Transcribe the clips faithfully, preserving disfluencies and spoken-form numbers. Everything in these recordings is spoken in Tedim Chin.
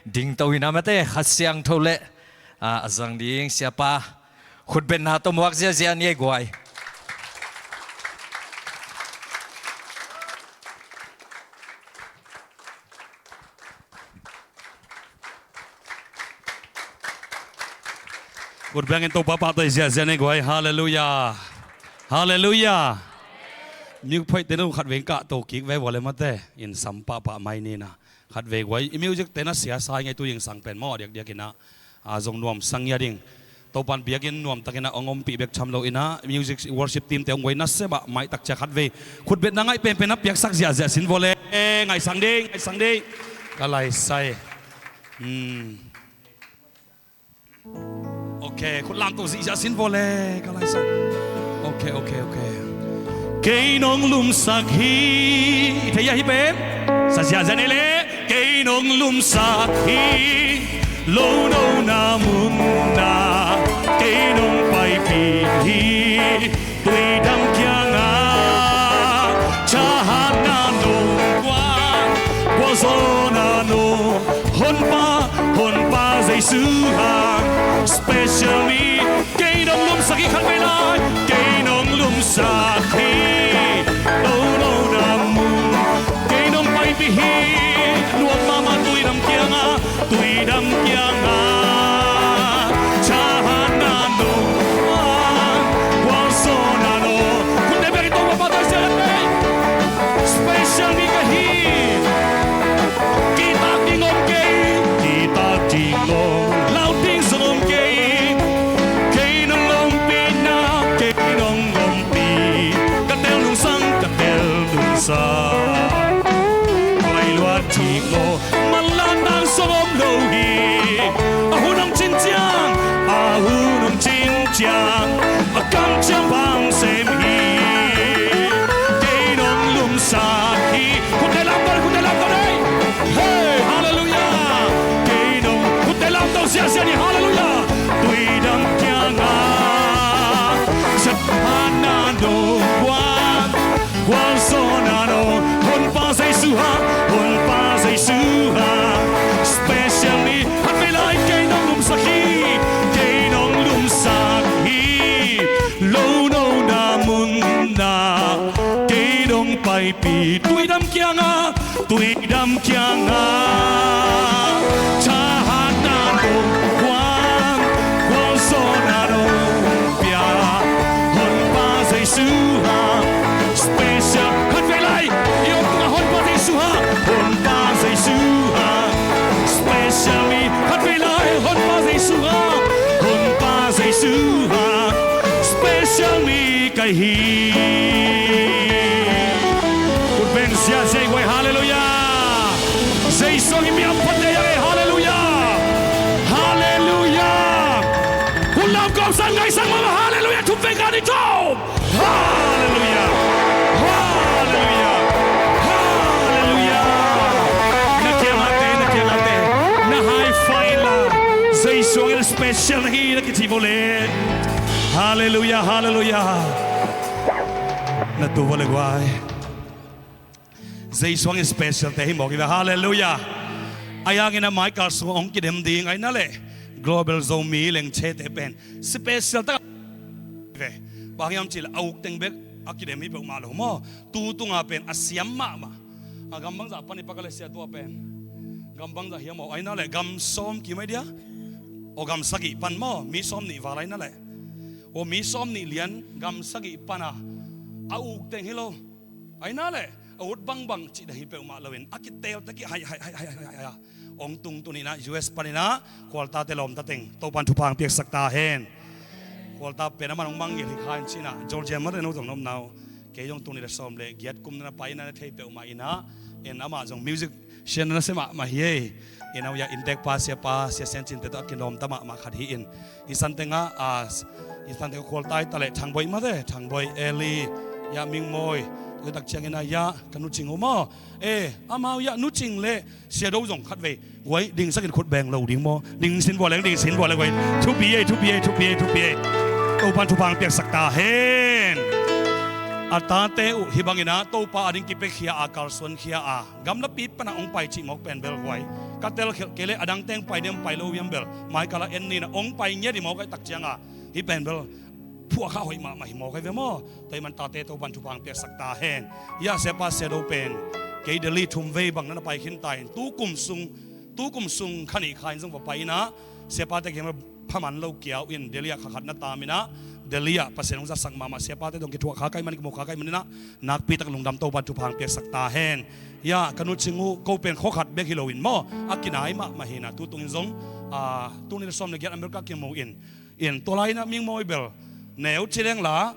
Dingto hi na mate, Kha Siangtho le, ah, a zang ding siapa khutbetna tawh muak ziazia ni ei guai. Khutbeng in Topa pahtawi ziazia ni ei guai. Halleluiah. Halleluiah. Music phoihte nu khatvei in kahto kik veve le mate, in sam pahpah mai ni na. Khatvei guai, i music te na sia sa i ngei tu zingsang pen maw, a diakdiak in ah, a zong nuamsa ngia ding. Topan biakinn nuamtak in ah hong ompih bek tham lo in ah, music worship team te hong guai na sem ah, maitak ciang khatvei khutbetna ngaih penpen a piaksak ziahziah sin vua le. Ngaihsang ding, ngaihsang ding. Ka laisai. Hmm. Ok, khut lamto zihziah sin vua le, ka laisai. Ok, ok, ok. Kei nong lumsak hi. Thei a hi pen sa ziahziah ni le. Kei nong lumsak hi. Lo no na mun na kei nong paipih hi. Tuidam kiangah thahatna nong guan, gualzawhna nong, Honpa, Honpa Jesu hang. Special mi, kei nong lumsak hi khatvei lai. Kei nong lumsak hi. Lo no na mun kei nong paipih hi. Nuam mahmah tuidam kiangah, tuidam kiangah thahatna nong guan, gualzawhna nong. Khut te bek in Topa pahtawi ziahziah ni ei. Special mi ka hi. Kihtak ding om kei, kihtak ding om, lau ding zong om kei. Kei nong ompihna, kei nong ompih. Ka tel nungsang, ka tel nungsang, pai luat ding om, manlang nang sawm om lo hi. A hun hong cin ciang, a hun hong cin ciang, a kamciam bang sem hi. Kei nong lumsak hi. Khut te lamto, khut te lamto ei. Hey, halleluiah. Kei nong, khut te lamto ziahziah ni, halleluiah. Tuidam kiangah thahatna nong guan, gualzawhna nong, Honpa Jesu hang, Honpa Jesu hang. Special mi, khatvei lai kei nong lumsak hi, kei nong lumsak hi. Lo no na mun na kei nong paipih, tuidam kiangah, tuidam kiangah thahatna nong guan, gualzawhna nong pia, Honpa Jesu hang. Special, khatvei lai i om tungah Honpa Jesu hang, Honpa Jesu hang. Special mi, khatvei lai Honpa Jesu hang, Honpa Jesu hang. Special mi ka hi. Khut beng ziahziah ei guai, halleluiah. Jesu hang i mi a phat dei a ei, halleluiah. Halleluiah. Khut lam kawmsan ngaihsak mah, halleluiah. Thum vei ka ni tawm. Halleluiah. Halleluiah. Halleluiah. Na kiangahte, na kiangahte, na high five la, Jesu hangin special na hi na kici vua le. Halleluiah, halleluiah. Na tu vua le guai. Jesu hangin special te hi mawk hi ve, halleluiah. Ahi hangin a mai kal sung hong kidem ding ahi na le, Global Zomi Lengchete pen special tak ve. Bang hiam cih leh a uk teng bek a kidem hi peuhmah lo maw. Tu tunga pen a siam mahmah. A gam bangzah pan i pak a le sia tua pen. Gam bangzah hiam aw, ahi na le gam sawm kim ahi dia. Aw gam sagih pan maw, mi sawm nih val ahi na le. Aw mi sawm nih lian gam sagih pan a. A uk teng hi lo. Ahi na le, a ut bangbang cih dah hi peuhmah loin, a kitel ta kih hai, hai, hai, hai, hai, hai, hai, a. Ong tung tuni na, U S panin a, khualtate lawmta teng, Topan thupha hong piaksak ta hen. Khualta pen amah hong mangngilh hi kha in cih na, Georgia mate no zong nopna uh. Kei zong tuni le sawm le, giat kum na na pai na na thei peuhmah in a, en amah zong music sian na na sia mahmah hi ei. In a uh ya, inntek pa, sia pa, sia sian cinte tawh a kinawmta mahmah khat hi in. I san tengah, a, i san tengah khualta i ta le Thangbawi mate, Thangbawi Eli, ya Mingmawi, tu tak ciangin a ya, ka nucing uh maw. E, amau ya nucing le, sia do zong khat vei. Guai, dingsak in khut beng lo ding maw. Ding sin vua leng, ding sin vua leng guai. Thupi ei, thupi ei, thupi ei, thupi ei. Topan thupha hong piaksak ta hen. A tate uh, hih bangin a, Topa a ding kipiakhia a, kalsuankhia a. Gamlapi pana hong pai cih mawk pen bel guai. ka tel khelh kei leh a dang teng pai diam pai lo hiam bel, mai kal ah en ni in ah, hong pai ngiat hi mawk ahih tak ciang a, hih pen bel phuahkhak hoih mahmah hi mawk ahi ve maw. Tua ahih man tate Topa'n thupha hong piaksak ta hen. Hia, siapa Sia Do pen kei Delhi thum vei bang na na pai khin ta in, tu kum sung, tu kum sung kha nih kha in zong va pai in ah, siapate kiang pha man lo kiau in Delhi ah kha khat na tam in ah, Delhi ah Pasian hong zatsak mahmah siapate tawh kithuah kha ka hih man, kimu kha ka hih man in ah, nakpi tak lungdam, Topa'n thupha hong piaksak ta hen. Hia, ka nu Cing Uh, ko pen khua khat bek hi lo in maw, a kinai mahmah hi in ah, tu tung in zong, ah, tul nih le sawm le giat America kimu in, in tua lai in ah Ming Mawi bel neu ci leng la,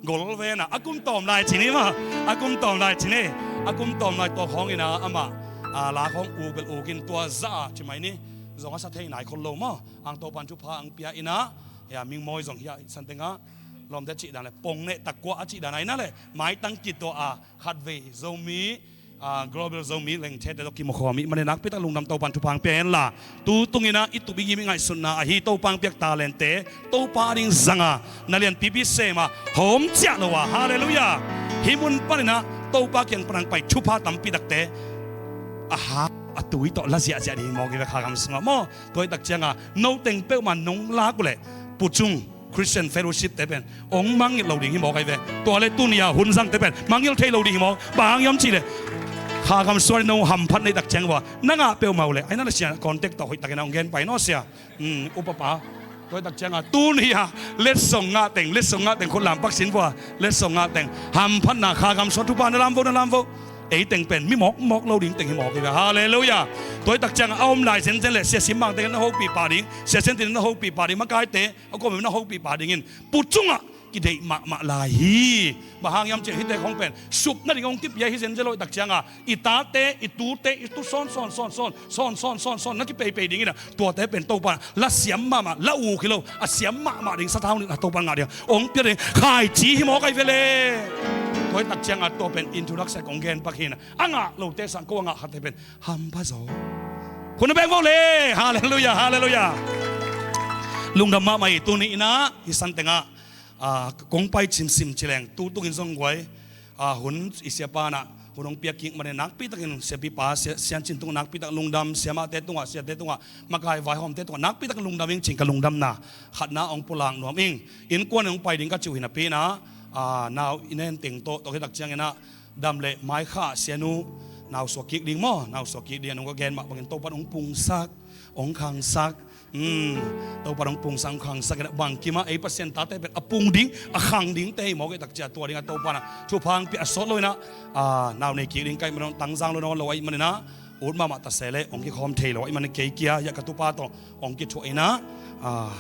gol ve in ah, a kum tawm lai ci ni maw, a kum tawm lai ci ni, a kum tawm lai tua khawng in ah amah, ah, la khawng uk bel uk in, tua zah a ci mai ni, zong a sa thei nai khol lo maw. Ang Topa'n thupha hong pia in ah, hia, Ming Mawi zong hia, hih san teng ah lawmte cih dan le pong neh tak kua a cih dan a hi in ah le, maitang kituah a khatvei Zomi, ah, Global Zomi Lengthe te tawh kimukhawm ahih manin nakpi tak lungdam, Topa'n thupha hong pia hen la. Tu tung in ah i tup i gim i ngaihsutna ahi Topa hong piak talente Topa ading zang a, na lianpipi sem a, hawm ciah lo a, halleluiah. Hih mun pan in ah Topa kiang pan hong pai thupha tampi takte a ha, a tui tawh la ziahziah ding hi mawk hi ve, kha gam sung ah maw. Tua ahih tak ciang a, no teng peuhmah nong lak uh leh, Pu Cung Christian Fellowship te pen hong mangngilh lo ding hi mawk ahi ve. Tua leh tuni a hun zangte pen mangngilh thei lo ding hi mawk. Bang hang hiam cih leh, kha gam sung ah no hamphatna i tak ciang uh a, na ngah peuhmah uh leh, a hi na le sia contact tawh hoih tak in ah hong gen pai naw sia. Hmm, upapa. Tua ahih tak ciang a, tuni a letsong ngah teng, letsong ngah teng khut lam pak sin vua, letsong ngah teng. Hamphatna kha gam sung ah thupha na lam vo, na lam vo. Ei teng pen mi mawkmawk lo ding teng hi mawk hi ve, halleluiah. Tua ahih tak ciang a, a om lai zenzen leh Sia Sim Mang teng na hopih pah ding, Sia Sian Tin na hopih pah ding, makaite a kuamah na hopih pah ding in, Pu Cung ah kideih mahmah lai hi. Bang hang hiam cih leh hihte khawng pen supna ding hong kipia hi zenzen lo ahih tak ciang a, i tate, i tute, i tu sawn sawn sawn sawn sawn sawn sawn sawn na kipeipei ding in ah, tuate pen Topa'n la siam mahmah, la uk hi lo, a siam mahmah ding sathau nih a Topa'n ngah ding a hong pia ding khaici hi mawk ahi ve le. Tua ahih tak ciang a, tua pen introduction kong gen pak hi in ah, a ngah lote sang ko a ngah khatte pen hampha zaw. Khut na beng vo le, halleluiah, halleluiah. Lungdam mahmah hi. Tuni in ah hih san teng ah, ah, kong pai cimcim ci leng, tu tung in zong guai, ah, hun i siapa in ah hun hong piak kik manin nakpi takin siapipa Sia, Sian Cin tung nakpi tak lungdam, siamahte tungah, siate tungah, makai vaihawmte tungah nakpi takin lungdam ing cih ka lungdamna khatna hong pulak nuam ing. Innkuan hong pai ding ka cih uh hi napi in ah, ah, nau i nen teng tawh, tua khit tak ciang in ah dam leh mai kha, sianu, nau suak kik ding maw, nau suak kik ding, a nung ka gen mah bangin Topa'n hong pungsak, hong khangsak. Hmm, Topa'n hong pungsak, hong khangsak in ah, bangkim ah ei Pasian tate pen a pung ding, a khang dingte hi mawk ahih tak ciang a, tua ding a Topa'n ah thupha hong pia a sawt lo in ah, ah, nau nei kik ding ka hih manin, tangzang lo nawn lo ahih manin ah, ut mahmah ta se leh hong kikhawm thei lo ahih manin kei kia, hia, ka tupa tawh hong kithuah in ah, ah,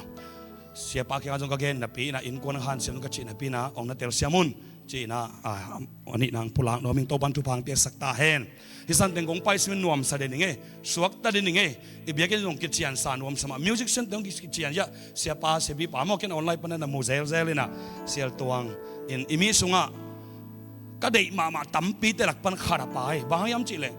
siapa kiang ah zong ka gen napi in ah, innkuan hong hanciam ka cih napi in ah, hong na telsiam un ci in ah, ah, a nihna hong pulak nuam ing. Topa'n thupha hong piaksak ta hen. Hih san teng kong pai simin nuamsa den ing e, suakta den ing e. I biakinn zong kiciansa nuamsa mah, musician te hong kician, hia, siapa siapipa maw, ken online pan na mu zelzel in ah, Sial Tuang in, i mi sungah ka deih mahmah tampite lak pan khat a pai. Bang hang hiam cih leh,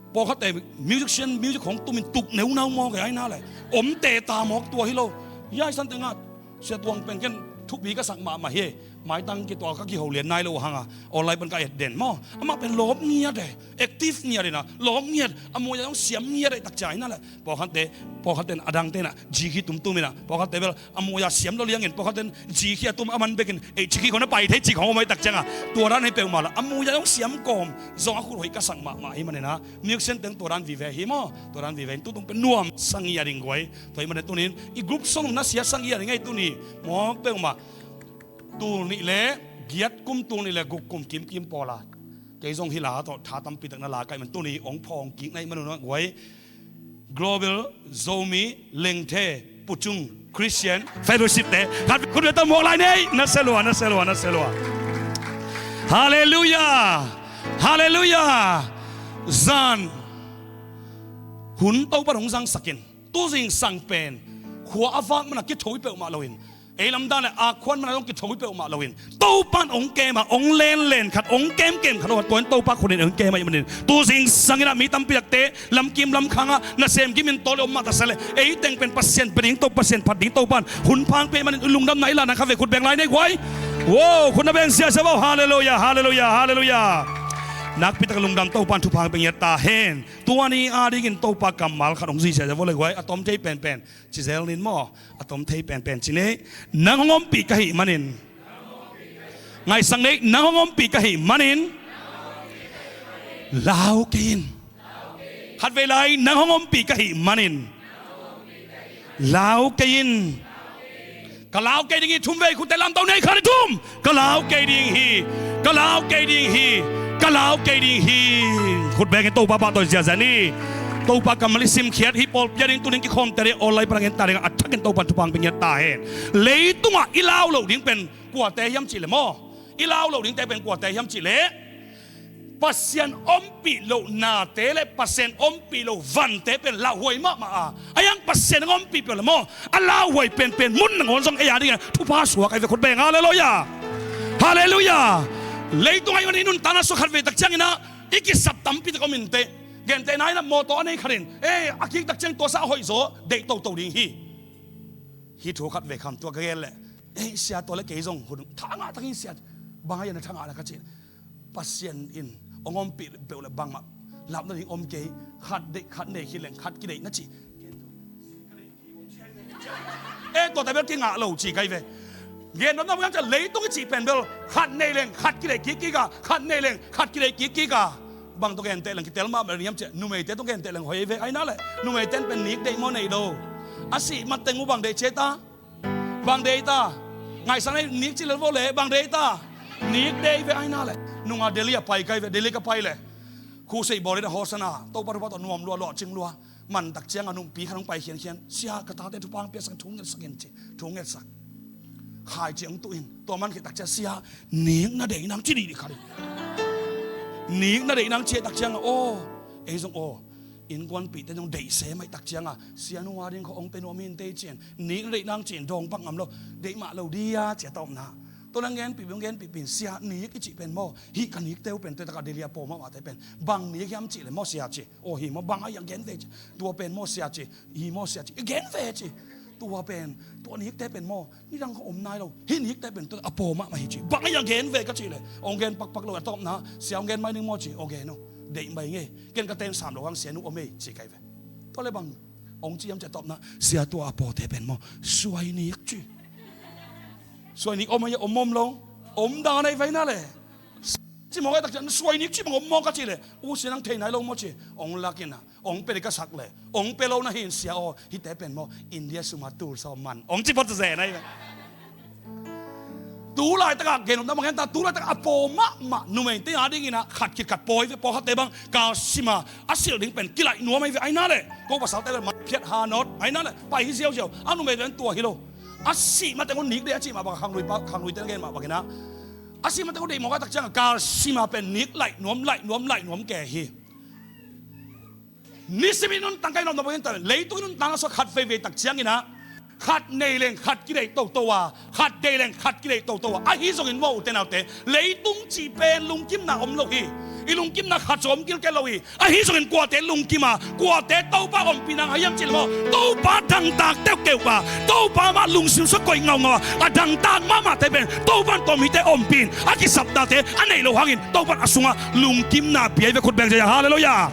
pawlkhatte musician, music hong tumin tuk neunau mawk e, a hi na le, om teta mawk, tua hi lo. Hia, hih san teng ah Sia Tuang pen ken thupi ka sak mahmah hi. Maitang kituak ka kiho lian nai lo uh hang a, online pan ka et den maw. Amah pen lawp ngiat e, active ngiat in ah, lawp ngiat, a muai ah zong siam ngiat e, tak ciang a hi na le, pawlkhatte, pawlkhatte in a dangte in ah G key tumtum in ah, pawlkhatte bel a muai ah siam lo liangin, pawlkhatte in G key a tum, a man bekin H key khawng na pai thei cih khawng om ahih tak ciang a, tua dan hi peuhmah la, a muai ah zong siam kawm, zong a khut hoih ka sak mahmah ahih manin ah, musician teng tua dan vive hi maw, tua dan vive in, tu tung pen nuamsa ngiat ding guai. Tua ahih manin tunin i group song na siatsak ngiat ding e, tuni mawk peuhmah. Tul nih le giat kum, tul nih le guk kum kimkim pawl a, kei zong hih la tawh tha tampi tak na la ka hih man, tuni hong phawng kik na hih manun ah guai, Global Zomi Lengthe Pu Cung Christian Fellowship te khat khut ve ta, mawk lai nei, na sia lua, na sia lua, na sia lua. Halleluiah. Halleluiah. Zan hun Topa'n hong zangsak in, tu zingsang pen khua a vak man a kitho hi peuhmah loin, ei lam dan le a khuan man a zong kitho hi peuhmah loin, Topa'n hong kem a, hong lenlen khat, hong kemkem khat, tua in Topa khut in hong kem ahih manin, tu zingsang in ah mi tampi takte lamkim lamkhang ah nasem kim in tawl om mah ta se leh, ei teng pen Pasian pia ding Topa, Pasian phat ding Topa'n hun pha hong pia ahih manin, lungdamna i lahna khat vei khut beng lai nei guai. Wow, khut na beng ziahziah vo. Halleluiah, halleluiah, halleluiah. Nakpi tak lungdam, Topa'n thupha pia ngiat ta hen. Tua ni a dingin Topa kammal khat hong zui ziahziah vo le guai, a tom thei penpen ci zel ning maw. A tom thei penpen ci ni. Nang hong ompih ka hih manin, ngaihsak ni, nang hong ompih ka hih manin lau kei in. Khatvei lai, nang hong ompih ka hih manin lau kei in. Ka lau kei ding hi. Thumvei khutte lamto nei, khat, nih, thum. Ka lau kei ding hi. Ka lau kei ding hi. Ka lau kei ding hi. Khut bengin Topa pahtawi ziahziah ni. Topa kammal i simkhiat hi. Pawlpi a ding tuni in kikhawmte ding, online pan a gen ta ding, a thakin Topa'n thupha pia ngiat ta hen. Leitungah i lau loh ding pen kuate hiam cih leh maw? I lau loh dingte pen kuate hiam cih leh Pasian ompih loh nate le Pasian ompih loh vante pen lauhuai mahmah a, a hiang Pasian hong ompih peuh le maw, a lauhuai penpen mun nangawn zong ei a dingin thupha suak ahi ve. Khut beng, halleluiah. Halleluiah. Leitungah i nuntakna sung khatvei tak ciangin ah i kisap tampi tak om inteh. Gentehna in ah mawtaw a nei khat in, eh, a kik tak ciang tua sa a hoih zaw deih toto ding hi. Hih thu khatvei kham tua ka gen leh, eh, sia, tua le kei zong hun thangah tak hi sia. Bang a hiam na thangah na ka cih. Pasian in hong ompih peuh le bangmah lapna ding om kei. Khat deih, khat nei khit leng khat kideih na cih. Eh, tuate bel kingah lo ci ka hi ve. Gen nopna bang hiam cih leh leitung i cih pen bel khat nei leng khat kideih kikkik a, khat nei leng khat kideih kikkik a. Bang tawh genteh leng kitel mahmah ding hiam cih leh numeite tawh genteh leng hoih hi ve, ahi na leh. Numeite in pen nik deih maw, nei lo? A sih mateng uh bang deih ci ta? Bang deih ta? Ngaihsak ni, nik ci lel vo leh bang deih ta? Nik deih ve, ahi na leh. Nung a Delhi a pai ka hi ve, Delhi ka pai leh, khusei bawl in a Hosanna, Topa thupha tawh nuam lua, lawhcing lua. Man tak ciangin a numpi khat hong pai khiankhian, sia, ka tate thupha hong piaksak in, thu ngetsak in ci, thu ngetsak. Khaici hong tuh in, tua man khit tak ciang, sia, nik na deih nang ci dihdih khat in. Nik na deih nang ci tak ciangin, aw, ei zong aw, innkuanpihte zong deih se mah i tak ciangin, sia, nung a ding khawng hong pia nuam hi inteh ci-in, nik na deih nang ci-in dawng pak ngam lo, deih mah lo dia ci a tawpna. Tua nang genpih, hong genpih pih in, sia, nik i cih pen maw, hih ka nikte uh pen tua tak a Delhi a paw mahmahte pen bang nik hiam cih leh maw, sia, ci. Aw, hi maw, bang a hiam gen ve ci. Tua pen maw, sia, ci. Hi maw, sia, ci. I gen ve ci. Tua pen, tua nikte pen maw, nidang khawng om nai lo. Hih nikte pen tua a paw mahmah hi ci. Bang a hiam gen ve ka cih leh, hong gen pakpak lo, a tawpna, sia, hong gen mai ning maw ci. Aw, gen o. Deih mai ing e. Ken ka ten sam lo hang, sia, nu om ei ci ka hi ve. Tua leh bang hong ci hiam ci a tawpna, sia, tua a pawte pen maw, suai nik ci. Suai nik om a hiam, om om lo? Om dan a hi ve, ahi na leh. Ci mawk a, tak ciang suai nik ci bang om maw ka cih leh, u sia, nang thei nai lo maw ci. Hong lak in a, hong pia ding ka sak leh, hong pia lo na hi in, sia aw, hihte pen maw, India sum a Tulsa om man, hong ci phot zen ahi ve. Tu laitak a gen nopna bang hiam ta, tu laitak a paw mahmah numeite a dingin a khat khit khat pawi ve, pawlkhatte bang kal sim a, a silh ding pen kilaih nuam ahi ve, ahi na leh. Ko pasalte pen man phiat ha nawt, ahi na leh, pai hi ziauziau. A numeite pen tua hi lo. A sih mateng un nik deih a cih mah bang, khangluipa, khangluite na gen mah bangin a, a sih mateng un deih mawk a, tak ciangin kal sim a pen nik laih nuam, laih nuam, laih nuam kei hi. Nisim i nuntakna i nopna bangin ta, leitung i nuntakna sung khat veivei tak ciangin a, khat nei leng khat kideih toto a, khat deih leng khat kideih toto a. Ahi zongin maw, ute naute, leitung cih pen lungkimna om lo hi. I lungkimna khat zong om gilkel lo hi. Ahi zongin kuate lungkim a, kuate Topa ompihna ngah hiam cih leh maw, Topa dangtak teukeu a, Topa mah lungsim sung koih ngaungau a, a dangtak mahmahte pen Topa in tua mite ompih in, a kisapnate a neih loh hangin Topa in a sungah lungkimna pia hi ve. Khut beng ziahziah, halleluiah.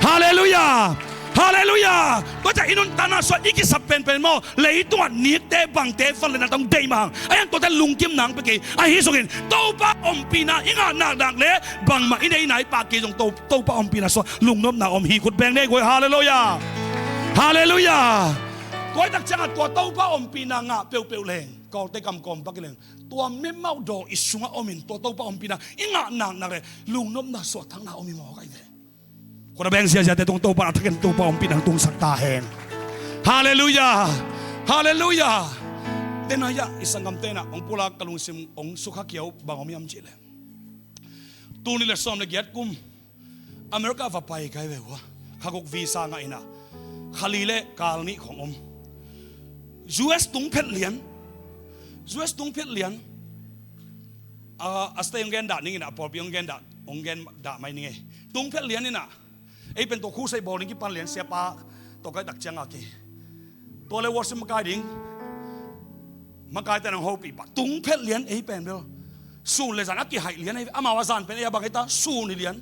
Halleluiah. Halleluiah. Tua ciang i nuntakna sung i kisap penpen maw, leitungah nikte bangte van le na tawh deih mah hang, a hiang tuate lungkimna hong pia kei. Ahi zongin Topa ompihna i ngah naknak leh bangmah i neihna i pah kei zong To, Topa ompihna sung lungnopna om hi. Khut beng nei guai, halleluiah. Halleluiah. Tua hi tak ciangin tua Topa ompihna ngah peuhpeuh leng, Kawlte kam kawm bang hi leng, tua mimau daw i sungah om in tua Topa ompihna i ngah naknak leh lungnopna, suahtakna om hi mawk ahi ve. Khut a beng ziahziahte tung, Topa a thakin Topa ompihna hong tungsak ta hen. Halleluiah. Halleluiah. Tena hiah i sanggamte in ah hong pulak, ka lungsim hong sukha kia uh, bang om hiam cih leh, tul nih le sawm le giat kum America va pai ka hi ve ua. Kha guk visa ngah in ah, kha li le kal nih khong om. U S tung phet lian. U S tung phet lian. A, a stay hong gen dah ning in ah, pawlpi hong gen dah, hong gen dah mai ning e. Tung phet lian in ah, ei pen tua khusei bawl ding kipan lian, siapa tawh kai tak ciang a ki, tua le worship makai ding, makaite nang hopih pah. Tung phet lian, ei pen bel sun le zan a kihaih lian, ei amau a zan pen ei a bang ei ta, sun hi lian.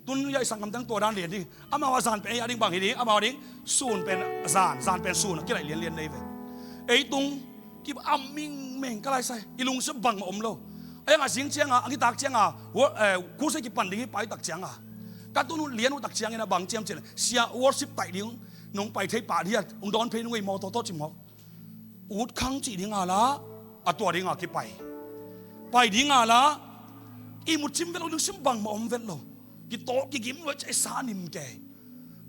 Tun ya i sanggamte tua dan lian ding. Amau a zan pen ei a ding bang hi ding, amau a ding sun pen zan, zan pen sun a kilaih lianlian nei ve. Ei tung ki am mingmeng ka lai sai, i lungsim bangmah om lo. A yang a zing cianga, a ngitak cianga, wo-, eh, crusade kipan ding hi pai tak cianga, ka tun uh lian uh tak ciangin a bang ciam cin, sia worship taih ding nong pai thei pah dia, ong dawn phei nung ei mawtaw tawh ci mawk. Ut khang cih dinga la, a tua dinga kipai. Pai dinga la, i mutcim vet lo, i lungsim bangmah om vet lo. Kitawh kigim lo, cai sa nim kei.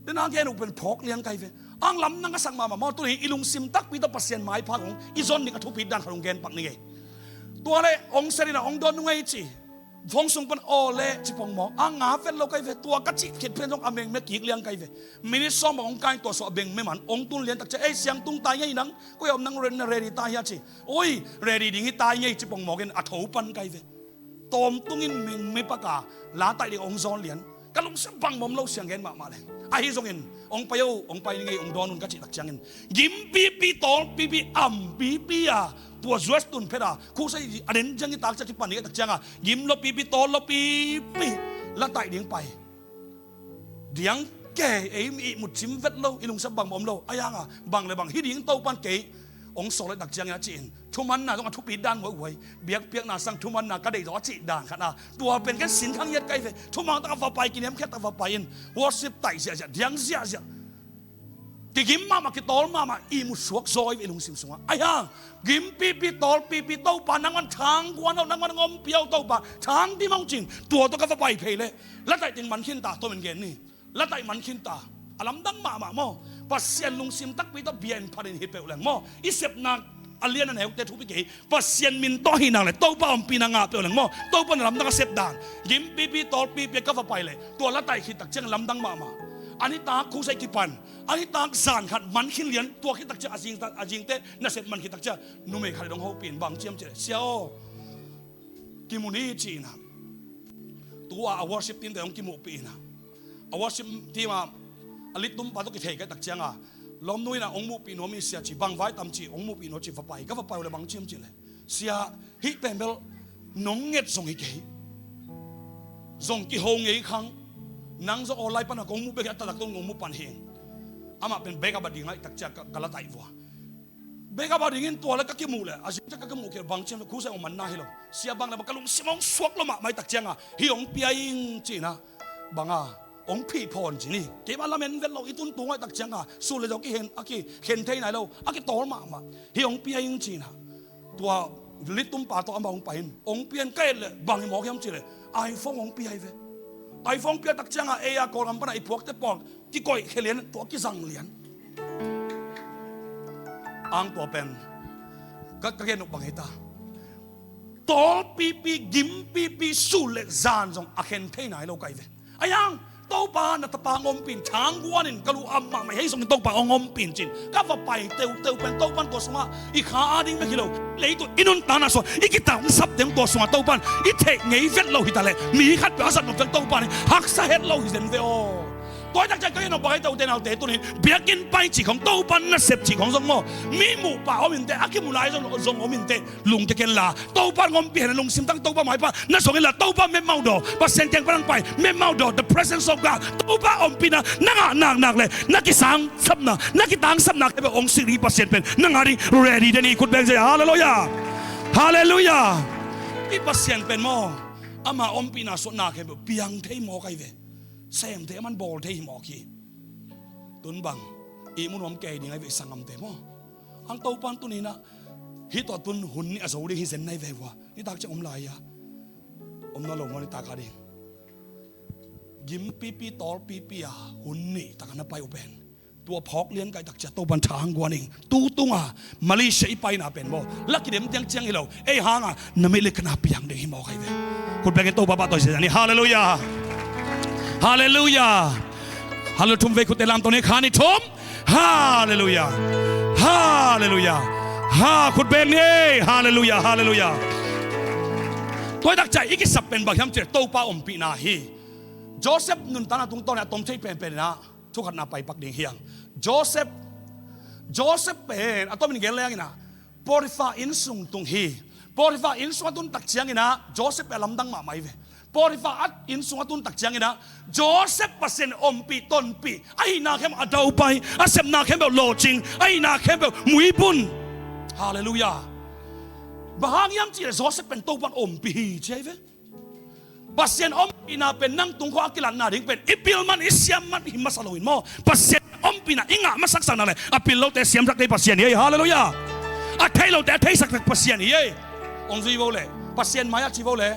Dena gen uh pen phawk lian kai ve. Ang lamdang ka sak mahmah maw, tuni i lungsim takpi tawh Pasian maipha kong i zon ding a thupit dan khat hong gen pak ni ngei. Tua le, ong sel in a ong dawn nung ei ci. Phone sung pan aw le ci pong maw. A nga vet lo kai ve, tua ka cih khit phen zong a mengme kik liang kai ve. Minute sawm bang ong kai tua suah a bengme man ong tun lian tak cia, ei siang tung tai ngei nang, koi a om nang ren na ready tai hia ci. Oi, ready ding hi tai ngei ci pong maw gen a tho pan kai ve. Tawm tungin mengme paka la taih ding ong zawn lian. Ka lungsim bangmah om lo siang gen mahmah leng. Ahi zongin ong pai o, ong pai ni ngei, ong dawn un ka cih tak ciangin gimpipi, tawlpipi, ampipi a tua zuas tun phet a crusade a den ciang i tak cia kipan ni ngei tak cianga gim lo pipi, tawl lo pipi, la taih ding pai. Diang kei, ei mi i mutcim vet lo, i lungsim bangmah om lo. A yanga bang le bang hi ding Topan kei ong sawl le tak ciangin a ci-in thumanna zong a thupit dan nguaihuai, biakpiakna sang thumanna ka deih zaw a cih dan khat a, tua pen ken sin khang iat kai ve. Thuman tak a va pai, kiniamkhiat tak a va pai in worship taih ziahziah, diang ziahziah. Kigim mahmah, kitawl mahmah, ihmu suak zaw i lungsim sungah. Aihang, gimpipi, tawlpipi, Topa nangman thangguan o, nangman ngompia o Topa, thang dim o cin, tua tawh ka va pai phei leh lataih teng man khin ta, tawm in gen ni. Lataih man khin ta. A lamdang mahmah maw. Pasian lungsim takpi tawh bia in phat in hi peuh leng maw, i sepna a lian a neute thupi kei. Pasian min tawh ahih nak leh Topa ompihna ngah peuh leng maw, Topa na lamdang a sep dan. Gimpipi, tawlpipi a ka va pai leh tua lataih khit tak ciang lamdang mahmah. A nitak crusade kipan, a nitak zan khat man khin lian, tua khit tak ciang a zing, a zingte nasep man khit tak ciang numei khat in hong hopih in bang ciam cih leh, sia aw, kimu ni ci-in a, tua a worship team te hong kimuhpih in a, a worship team a, a lead tum pa tawh kithei ka hih tak cianga lawmnu in a hong muhpih nuam hi sia ci, bang vai tam ci, hong muhpih nuam ci, va pai. Ka va pai uh leh bang ciam cih leh, sia, hih pen bel nong nget zong hi kei, zong kiho ngei khang, nang zong aw lai pan a kong muh bek hi, a taktak tawh kong muh pan hi. Amah pen backup a ding lai tak cia ka, ka lataih vua. Backup a dingin tua le ka kimuh leh, a zing ciang ka kimuh kei bang ciam leh crusade hong manna hi lo. Sia, bang le bang ka lungsim hong suak lo mahmah i tak cianga, hih hong pia ing ci-in a, bang a, hong phih phawn ci ni. Keimah lamen vet lo, i tun tung a i tak cianga sul le zaw kikhen, a kikhen thei nai lo, a kitawl mahmah. Hih hong pia ing ci-in a, tua lead tum pa tawh amah hong pai in, hong pia in ka et leh bang hi mawk hiam cih leh iPhone hong pia hi ve. iPhone pia tak cianga ei a Kawlgam pan a i puakte pawl kikoih khia lian, tua kizang lian. Ang tua pen ka, ka gen uh bang hi ta. Tawlpipi, gimpipi, sul le zan zong a khen thei nai lo kai ve. Aihang, Topa na tapa hong ompih in, thangguan in, ka lu am mahmah hi, hei zong in Topa hong ompih in cin. Ka va pai teuteu pen Topan tua sungah i kha a ding bek hi lo, leitung i nuntakna sungah i kitangsap ding tua sungah Topan i theih ngei vet lo hi ta leh, mi khat peuh a zat nop ding Topan i haksa het lo hi zen ve aw. Tua hi tak ciang ka gen nop bang hi, ute naute, tuni in biakinn pai cih khong, Topan nasep cih khong zong maw, mi muh pah om inteh, a kimuh lai zong, zong om inteh, lungkia ken la, Topa hong ompih hen, lungsim tang Topa maipha na zong inla, Topa mem maudaw, Pasian kiang pan hong pai mem maudaw, the presence of God, Topa ompihna na ngah naknak leh na kisangsapna, na kitangsapna khempeuh hong sik ding Pasian pen na ngah ding ready den hi. Khut beng zia. Halleluiah. Halleluiah. I Pasian pen maw, ama ompihna suahna khempeuh piang thei mawk ahi ve. Sem thei, aman bawl thei hi mawk hi. Tun bang ihmu nuam kei ding ahi ve, i sanggamte maw. Ang Topan tuni in a, hih tawh tun hun nih a zo ding hi zen nai ve uh a, nitak ciang om lai a, om nawn lo maw, nitak a ding. Gimpipi, tawlpipi a hun nih tak a na pai uh pen, tua phawk lian kai tak ciang Topan thangguan ing. Tu tunga Malaysia i paina pen maw, la kidem tiang ciang hi lo, ei hanga na mit le ka na piang ding hi mawk ahi ve. Khut beng in Topa pahtawi zia ni. Halleluiah. Halleluiah. Halleluiah. Thum vei khutte lamto ni, khat, nih, thum. Halleluiah. Halleluiah. Ha, khut beng ni. Halleluiah. Halleluiah. Tua hi tak ciang i kisap pen bang hiam cih leh Topa ompihna hi. Joseph nuntakna tungtawn in a tom thei penpen in a, thu khat na pai pak ding hi hang. Joseph, Joseph pen a tomin gen leng in a, Potiphar innsung tung hi. Potiphar innsung a tun tak ciangin a, Joseph pen a lamdang mahmah hi ve. Potifar a inn sung a tun tak ciangin ah, Joseph Pasian ompih tonpih, a hihna khempeuh a daupai, a sepna khempeuh lawhcing, a hihna khempeuh muibun. Halleluiah. Bang hang hiam cih leh Joseph pen Topan ompih hi ci ahi ve. Pasian ompihna pen nang tung khawng a kilatna ding pen i pil man, i siam man hi masa loin maw. Pasian ompihna i ngah masak sak nak leh a pil lote siamsak thei Pasian hi ei. Halleluiah. A thei lote a theisak thei Pasian hi ei. Hong zui vo leh, Pasian mai-ah ci vo leh,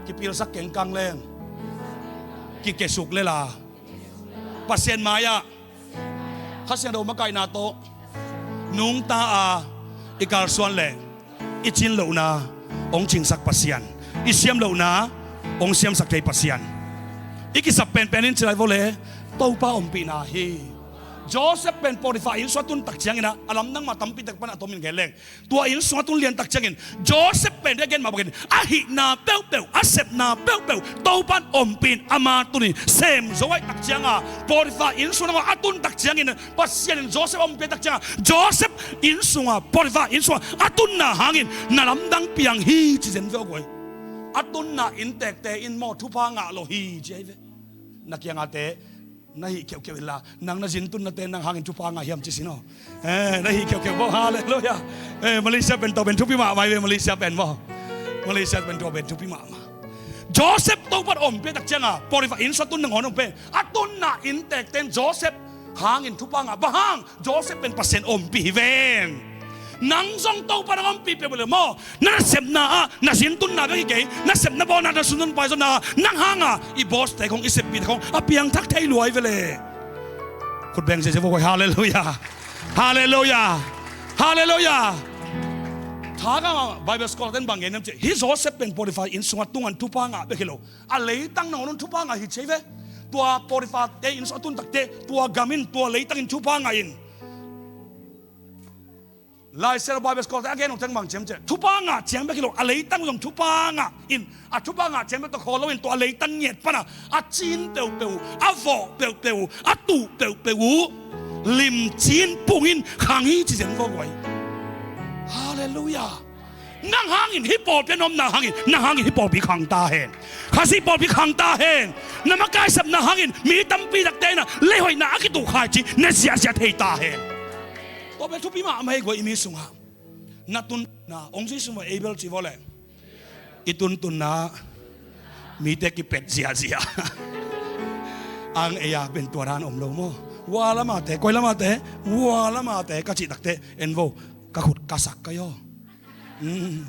kipilsak kengkang leng, kikesuk lel a, Pasian mai-ah Kha Siangtho makaihna tawh nungta a i kalsuan leh, i cin lohna hong cinsak Pasian, i siam lohna hong siamsak thei Pasian. I kisap penpen in ci lai vo leh, Topa ompihna hi. Joseph pen Potifar inn sung a tun tak ciangin ah, a lamdang mah tampi tak pan a tomin gen leng, tua inn sung a tun lian tak ciangin Joseph pen, a gen mah bangin, a hihna peuhpeuh, a sepna peuhpeuh Topan ompih in ama tuni sem zo ahih tak cianga, Potifar inn sung a tun tak ciangin, Pasian in Joseph ompih tak cianga, Joseph inn sunga, Potifar inn sunga a tunna hangin na lamdang piang hi ci zen ve aw guai. A tunna inntekte in maw, thupha ngah lo hi ci ahi ve. Na kiangate, na hih kheuhkheuh inla, nang na zin tunnate nang hangin thupha ngah hiam ci sin aw. Eh, na hih kheuhkheuh maw, halleluiah. Eh, Malaysia pen tua pen thupi mahmah hi ve, Malaysia pen maw. Malaysia pen tua pen thupi mahmah. Joseph Topan ompih tak cianga, Potifar inn sung a tun nangawn om pen, a tunna inntekte in Joseph hangin thupha ngah. Bang hang? Joseph pen Pasian ompih hi ven. Nang zong Topa nang ompih peuh leh maw, na nasepna ah, na zin tunna bek hi kei, na sepna bawlna, na sum na pai zonna ah, nang hanga i bawste khong, i seppihte khong a piangthak thei lua hi ve leh. Khut beng ziahziah vo guai, halleluiah. Halleluiah. Halleluiah. Thagam ah Bible scholar ten bang gen hiam cih leh, hih Joseph pen Potifar inn sunga tunga thupha ngah bek hi lo, a leitang nangawn un thupha ngah hi ci ahi ve. Tua Potifar te inn sung a tun takte, tua gam in, tua leitang in thupha ngah in. Lai Siangtho Bible scholar te a gen uh teng bang ci hiam cih leh, thupha ngah ciang bek hi lo, a leitang zong thupha ngah in, a thupha ngah ciang bek tawh khawl loin, tua a leitang ngiat pana a cin peuhpeuh, a vawh peuhpeuh, a tuh peuhpeuh uh limcin pungin khang hi ci zen vo guai. Halleluiah. Nang hangin hih pawlpi a nuamna hangin, nang hangin hih pawlpi khang ta hen. Khazih pawlpi khang ta hen. Na makaisapna hangin mi tampi takte in ah leihoihna a kituh kha hi ci na ziahziah thei ta hen. Tua pen thupi mahmah hi guai, i mi sungah. Na tuntunna, hong zui sung vo, Abel ci vo leh, i tuntunna mite kipet ziahziah. Ang ei a pen tua dan om lo maw. Hua lamate, koi lamate, hua lamate ka cih takte, en vo, ka khut ka sak ka hi aw. Mm.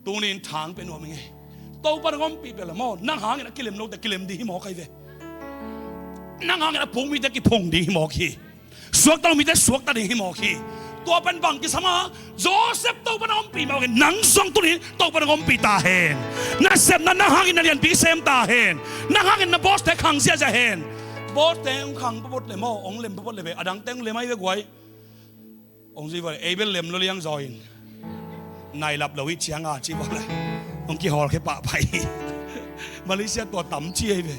Tuni in thang pia nuam ing ei. Topa nang ompih peuh leh maw, nang hangin a kilem lote kilem ding hi mawk ahi ve. Nang hangin a phung mite kiphung ding hi mawk hi. Suakta lo mite suakta ding hi mawk hi. Tua pen bang kisam a, Joseph Topa nang ompih mah bangin nang zong tuni in Topa nang ompih ta hen. Na sepna nang hangin na lianpi sem ta hen. Nang hangin na bawste khang ziahziah hen. Bawste hong khang pawpawt leh maw, hong lem pawpawt leh ve, a dangte hong lem ahi ve guai. Hong zui vo leh, ei bel lem lo liang zaw in. Nailap lo i cianga ci vo leh, hong kihawl khe pahpah hi. Malaysia tua tam ci ahi ve.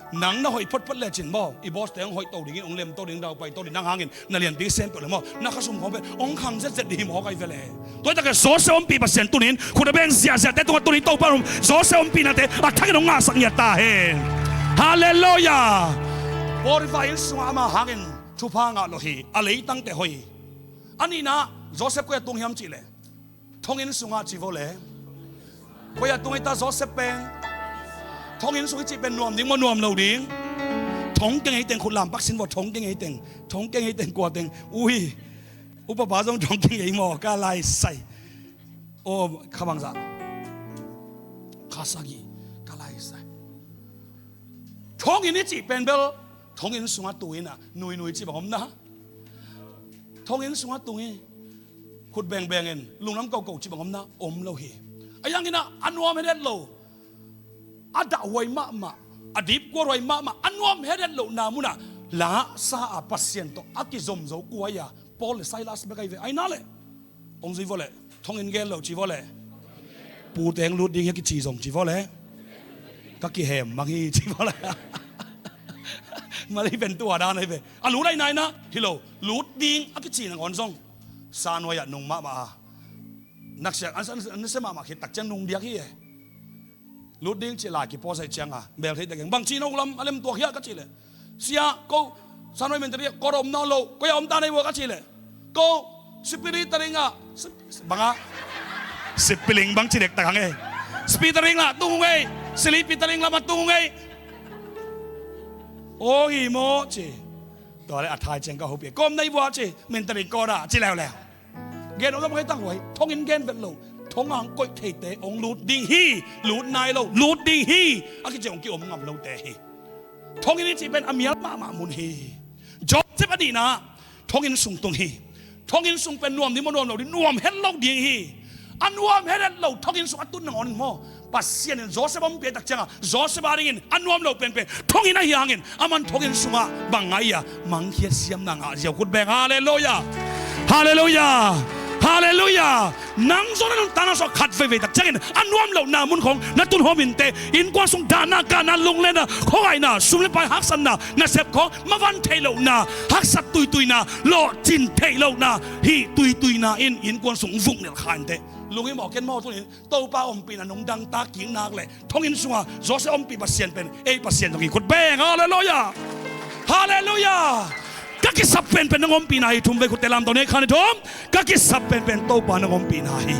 Nang na hoih photphot lecin maw, i bawste hong hoih to dingin, hong lem to ding, daupai to ding, nang hangin na lianpi sem to leh maw, na khasum khawng pen hong khang zetzet ding hi mawk ahi ve leh. Tua hi tak leh Joseph ompih Pasian tuni in khut a beng ziahziahte tungah tuni in Topa in Joseph ompihnate a thakin hong ngahsak ngiat ta hen. Halleluiah. Potifar inn sungah ama hangin thupha ngah lo hi, a leitangte hoih hi. A nihna, Joseph koi-ah tung hiam cih leh, thonginn sungah ci vo leh. Koi-ah tung hi ta Joseph pen? Thonginn sung i cih pen nuam ding maw, nuam lo ding? Thong keng ei teng khut lampak sin vo, thong keng ei teng. Thong keng ei teng kua teng? Ui, upapa zong thong keng ei maw, ka lai sai. Aw, kha bangzah? Kha sagih, ka lai sai. Thonginn i cih pen bel thonginn sungah tung in ah, nuinui cih bang om na. Thonginn sungah tung hi. Khut bengbeng in, lunglam koko cih bang om na, om lo hi. A yang in ah, a nuam het het lo, a dahhuai mahmah, a dipkuahuai mahmah, a nuam het het lohna munah, la sa a Pasian tawh a kizom zo kua hi a, Paul le Silas bek ahi ve, ahi na leh. Hong zui vo leh, thonginn gel lo ci vo leh. Pute hong lut ding hi a kici zong ci vo leh. Ka kihem mang hi ci vo leh. Malay pen tua dan ahi ve. A lut ahi nai na, hi lo, lut ding a kici nangawn zong. Sa nuai ah nung mahmah a. Naksiat, an, an, an, an se mahmah khit tak ciang nung diak hi e. Lut ding cih lai kipawl sa ciangin, mel thei ta keng. Bang ci na uk lam a lem tuak hiah ka cih leh, sia, ko Sanwei Mentari ah ka om nawn lo, koi ah om ta na hi vua ka cih leh, ko Sipili Taring ah, si-, si-, bang a, Sipiling bang ci dek ta keng ei. Sipi Taring ah tung ung ei, Silipi Taring lam ah tung ung ei. Aw hi maw ci. Tua leh a thai ciang ka hopih, ko om na hi vua ci, Mentari ko da ci leuleu. Gen om lo bang hei tanghuai, thonginn gen vet lo. Thong a hong koih theite hong lut ding hi. Lut nai lo, lut ding hi. A kici hong kiom ngam lote hi. Thonginn i cih pen a mial mahmah mun hi. Joseph a nihna, thonginn sung tung hi. Thonginn sung pen nuam ding maw, nuam lo ding, nuam het lo ding hi. A nuam het het lo thonginn sung a tun nangawn in maw, Pasian in Joseph a ompih tak ciangin, Joseph a dingin a nuam lo penpen thonginn ahi hangin, aman thonginn sungah bang ngah a, mangkhiat siamna ngah ziau. Khut beng, halleluiah. Halleluiah. Halleluiah. Nang zong na nuntakna sungah khat veivei tak ciangin a nuam lohna mun khawng na tun hawm inteh. Innkuan sung dahna, kahna, lunglenna, khuangaihna, sum le pai haksatna, nasep khawng mavan theih lohna, haksat tuituina, lawhcin theih lohna, hih tuituina in innkuan sung vuknelh kha inteh. Lung hi maw, ken maw, tuni in Topa ompihna nong dangtak kik nak leh, thonginn sungah Joseph ompih Pasian pen ei Pasian zong hi. Khut beng, halleluiah. Halleluiah. Ka kisap penpen nong ompihna hi. Thum vei khutte lamto ni, khan i thum. Ka kisap penpen Topa nong ompihna hi.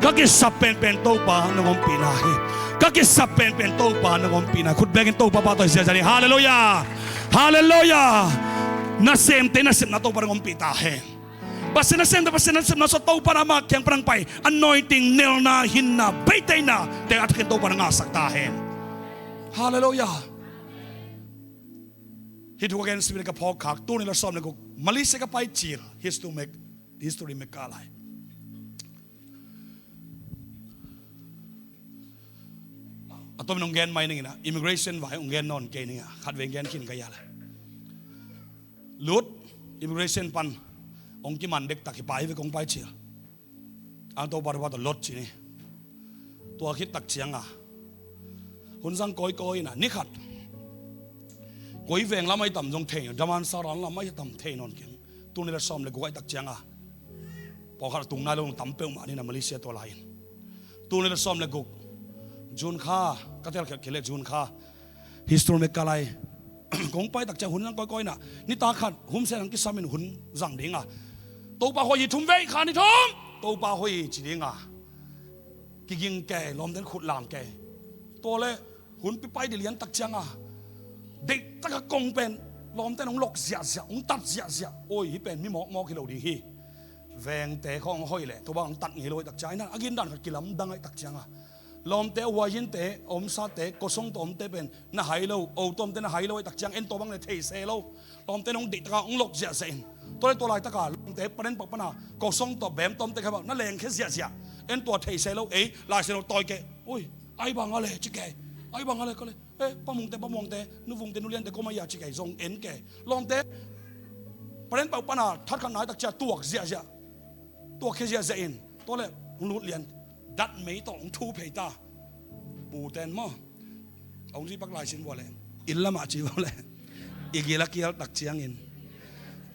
Ka kisap penpen Topa nong ompihna hi. Ka kisap penpen Topa nong ompihna hi. Khut bengin Topa pahtawi ziahziah ni. Halleluiah. Halleluiah. Nasemte nasepna Topa nong ompih ta hen. Pasian nasemte Pasian nasepna sungah Topa in ama kiang pan hong pai anointing, nelna, hinna, beiteinate a thakin Topa in hong ngahsak ta hen. Halleluiah. Hih thu ka gen sipin ka phawk khak, tul nih le sawm le guk Malaysia ka pai cil, history mek, history mek ka lai. A tom in hong gen mai ning in ah, immigration vai hong gen nawn kei ning ah, khat vei gen khin ka hi a lai. Lut, immigration pan hong kiman dektak hi, pai ve kong pai cil. Ang Topa, Topa tawh Lot ci ni. Tua khit tak ciangin hun zang kawikawi in ah, ni khat koi veng lam ahi tam zong thei, Damansara lam ahi tam thei nawn keng. Tul nih le sawm le guk ahi tak ciangin, pawlkhat a tung nai lo tam peuhmah ni in ah, Malaysia tua lai-in. Tul nih le sawm le guk June kha, ka tel khiat khit leh June kha, history mek ka lai. Kong pai tak ciang hun zang kawikawi in ah, nitak khat hun sen hong kisam in hun zang ding a, Topa khuai hi, thum vei, khan hi thum, Topa khuai hi ci ding a, kiging kei, lawmte'n khut lam kei. Tua leh hun pi pai ding lian tak ciangin, deihtak a kong pen lawmte'n hong lok ziahziah, hong tat ziahziah. Oi, hih pen mi mawkmawk hi lo ding hi. Vengte khawng hong hoih leh tua bang hong tat ngei lo ahi tak ciangin, a gindan khat kilamdang ahi tak ciangin, lawmte, huaiyinte, omsate, kosong tawh omte pen na hai lo, o tawh omte na hai lo ahi tak ciangin, en tua bang leh thei se lo. Lawmte'n hong deihtak a hong lok ziahziah in. Tua leh tua laitak a lawmte, panen pau pan a kosong tawh beem tawh omte kha bang na lengkhia ziahziah. En tua thei se lo, ei Lai Siangtho tawi kei. Ui, ahi bang a leh ci kei. Ahi bang a leh ka leh, eh, Pa Mungte, Pa Muangte, Nu Vungte, Nu Liante, kua mah hiam ci kei, zong en kei. Lawmte, panen pau pan a that khat nai tak ciang tuak ziahziah. Tuakkhia ziahziah in. Tua leh hong lut lian, datmei tawh hong thu phei ta. Pute'n maw, a hong zi pak lai sin vua leh, inn lamah ci vua leh, i gil a kial tak ciangin,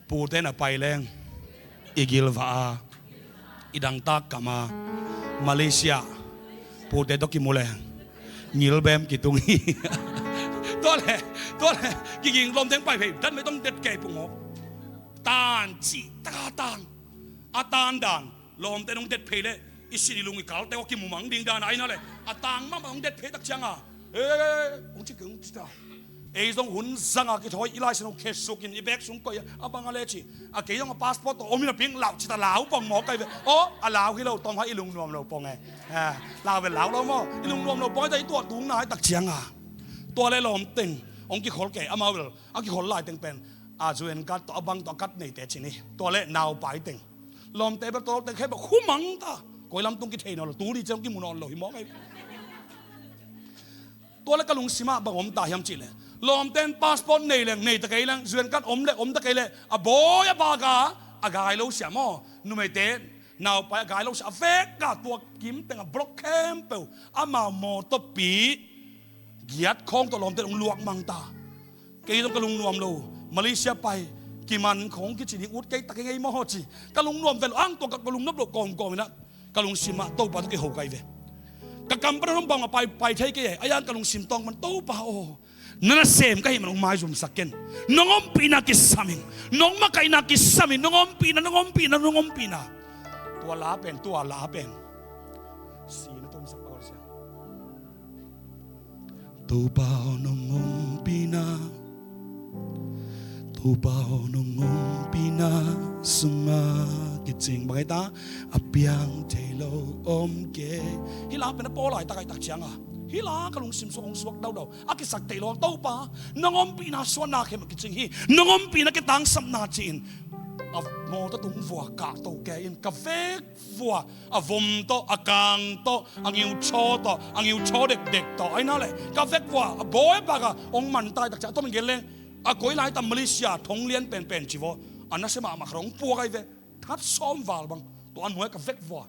pute'n a pai leng, i gil vah a, i dangtak kam a, Malaysia pute tawh kimu leng, ngilbem kitung hi. Tua leh, tua leh kiging, lawmte'n pai phei, datmei tawh hong det kei pungawk. Tan cihtak a tan, a tan dan, lawmte'n hong det phei leh i sin i lung i kalte aw, kimu mang ding dan a, ahi na leh, a tang mahmah hong det phei tak ciangin, eh, hong ci keng, hong ci ta. Ei zong hun zang a kithawi, i Lai Siangtho khesuk in i bag sung koih a, a bang a leh ci. A kei zong a passport tawh om in a ping, lau ci ta, lau pong mawk ka hi ve. Aw, a lau hi lo, tawm hai, i lungnuam lo pong e. Eh, lau ve, lau lo maw, i lungnuam lo pong e, ta i tuah tung nai tak ciangin, tua leh lawmte'n hong kikhol kei, amau bel a kikhol lai teng pen a zuan kat tawh, a bang tawh, a kat neite ci ni. Tua leh naupai teng, lawmte bel tua lo teng khempeuh khu mang ta. Koi lam tung kithei nawn lo, tu ni ciang kimu nawn lo hi mawk ahi. Tua leh ka lungsim ah bang om ta hiam cih leh, lawmte'n passport nei leng nei ta kei leng, zuan kat om leh om ta kei leh, a bawi a bak a, a gai lo sia maw. Numeite, naupai a gai lo sia, a vek a, tua kim teng a block khempeuh, amau mawtawpi giat khawng tawh lawmte'n hong luak mang ta. Kei zong ka lungnuam lo, Malaysia pai, kiman khawng kici ding ut kei tak hi ngei maw ci. Ka lungnuam vet lo, ang tua ka, ka lungnop lo kawmkawm in ah, ka lungsim ah Topa tawh kiho ka hi ve. Ka kam pan a nong bang a pai, pai thei kei e. A yang ka lungsim tawng man, Topa aw, na nasem ka hih man hong maizumsak ken. Nong ompihna kisam ing. Nong makaihna kisam ing. Nong ompihna, nong ompihna, nong ompihna. Tua la pen, tua la pen. Si na tumsak pa ko siang. Topa aw, nong ompihna, Topa aw, nong ompihna sungah kicing bang hi ta, a piang thei lo om kei. Hih la pen a pawl laitak ahih tak ciangah, hih la ka lungsim sung hong suak daudau. A kisak thei lo, Topa, nong ompihna suanna khem kicing hi. Nong ompihna kitangsapna ci-in a mawtaw tung vua kahto kei in ka vek vua, a vom tawh, a kang tawh, a ngiuchaw tawh, a ngiuchaw dekdek tawh, aina le ka vek vua a bawi baka hong man tai tak ciang, a tom in gen leng, a koi lai tam Malaysia thong lian penpen ci vaw, a nasia mahmah khat hong puak ai ve, that sawm val bang, tua a nuai ka vek vua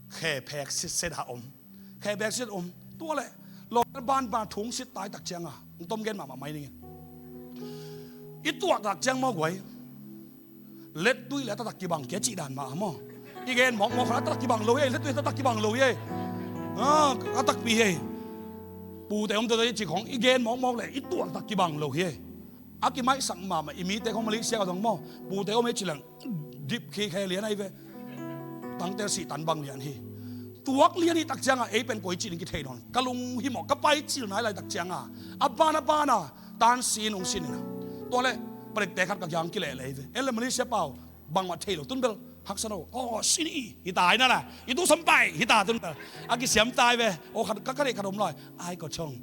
khe phek sitset a om. Khe phek sitset a om. Tua le lawm banban thung sit tai tak cianga hong tom gen mahmah mai ning. I tuak tak ciang maw guai, lettui le a taktak kibang kia cih dan mah maw. I gen mawkmawk khat a taktak kibang lo hi, lettui a taktak kibang lo hi. A takpi hi. Pute om tawh i cih khong i gen mawkmawk le i tuak tak kibang lo hi. A kimaihsak mahmah i mite khong Malaysia ka dong maw. Pute om hi ci leng dip khi khe lian ahi ve. Tangtel sih tan bang lian hi. Tuak lian hi tak cianga ei pen koi cih ding kithei nawn. Ka lung hi mawh ka pai cil nai lai tak cianga a ban a bana tan sin hong sin ina. Tua le palikte khat ka kiang kileh leh hi ve. En le Malaysia pau bangmah thei lo tun bel haksa no. Aw, sin i hi ta hi na la. I tu som pai hi ta tun bel a kisiam tai ve. Aw, khat ka ka reh khat om lai. Ai ko chong.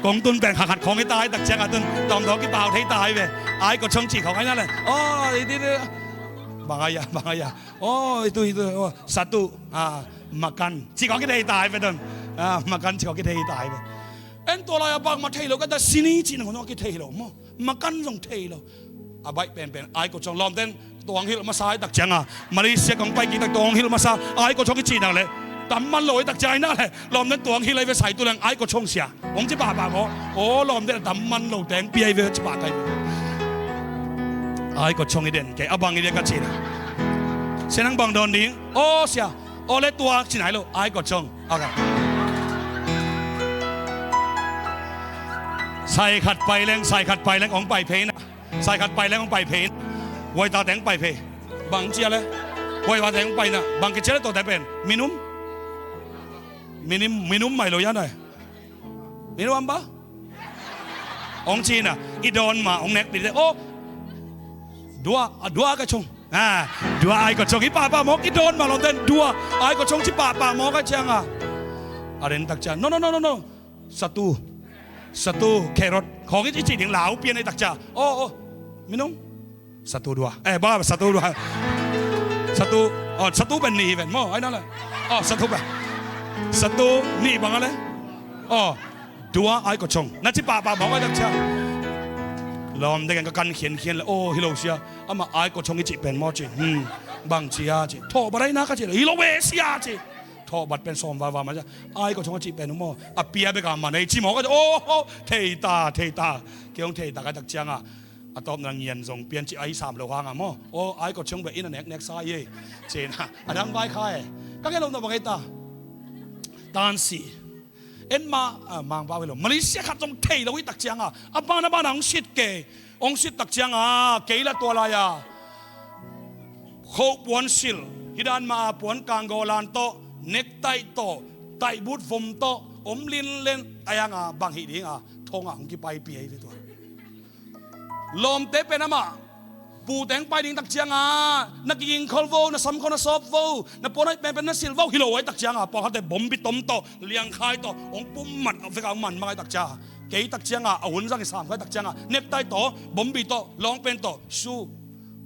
Kong tun peng khat khat khong hi ta hi tak ciang a tun tawmtawm kipau thei ta hi ve. Ai ko chong cih khong ai na le. Aw, i ti bang ai a, bang ai a. Aw, i tu, i tu, aw, satu, makan cih khong kithei ta hi ve tun. Makan cih khong kithei ta hi ve. En tua lai a bangmah thei lo ka ta sin i cih nang khong kithei lo maw. Makan zong thei lo. A baih penpen ai ko chong lawmten tuang hilh masa ai tak cianga Malaysia kong pai kik tak tuang hilh masa ai ko chong i cih nak le tam man lo ai tak ciang ai na le lawmten tuang hilh ai ve sai tu leng ai ko chong sia. Hong ci pahpah maw. Aw lawmten tam man lo teng pi ai ve ci pah kai ve. Ai ko chong i den kei a bang i dia ka cih na. Sia nang bang dawn ding. Aw sia. Aw le tua ci nai lo ai ko chong. Sai khat pai leng, sai khat pai leng hong pai phei na. Sai khat pai leng hong pai phei na. Huaita teng pai phei. Bang cia le. Huaita teng pai na. Bang kicia le tawte pen minum. Minum, minum mai lo yan ai. Minum am ba. Hong ci na. I dawn ma hong nek pite. Oh. Dua, dua ka chung. Dua ai ko chong i pahpah mawk i dawn mah lawmten dua ai ko chong ci pahpah mawk a cianga. A den tak ciang no no no no no. Satu. Satu carrot khong i cih ding lau pian ai tak ciang. Oh oh. Minung. Satu dua. Eh ba satu dua. Satu. Oh satu ben nih ben maw ai na le. Oh satu ben. Satu nih bang a le. Oh. Dua ai ko chong na ci pahpah mawk ai tak cia. Lawm dek en ka kan khiankhian le aw hi lo sia. Amah ai ko chong i cih pen maw ci. Bang cia ci thawh bat ai na ka ci le hi lo ve sia ci. Thawh bat pen sawm valval ma cia. Ai ko chong a cih pen maw a pia bek a man ei ci mawk ai ci aw thei ta thei ta. Kei hong thei ta kai tak cianga a tawp na ngian zong pian ci ai sam lo hanga maw. Aw ai ko chong bek in a neknek sa i ei. Ci na a dang vai kha e. Ka ngen lo na bang ei ta. Tan si. En mah Mangpau hi lo Malaysia khat zong thei lo hi tak cianga a ban a bana hong sit kei hong sit tak cianga kei la tua lai-a khoh puan silh hi dan mah a puan kanggaw lan tawh nektaih tawh taihbut vom tawh om linlen a yanga bang hih dinga thongah hong kipaipih ahi ve tua. Lawmte pen amah pute hong pai ding tak cianga na kigingkhol vo na samkhol na sawp vo na puan hoih penpen na silh vo hi lo ahi tak cianga pawlkhatte bombi tom tawh liangkhai tawh hong pummat veka hong manmang ahi tak cianga kei tak cianga a hun zang i samkhai tak cianga nektaih tawh bombi tawh lawngpen tawh su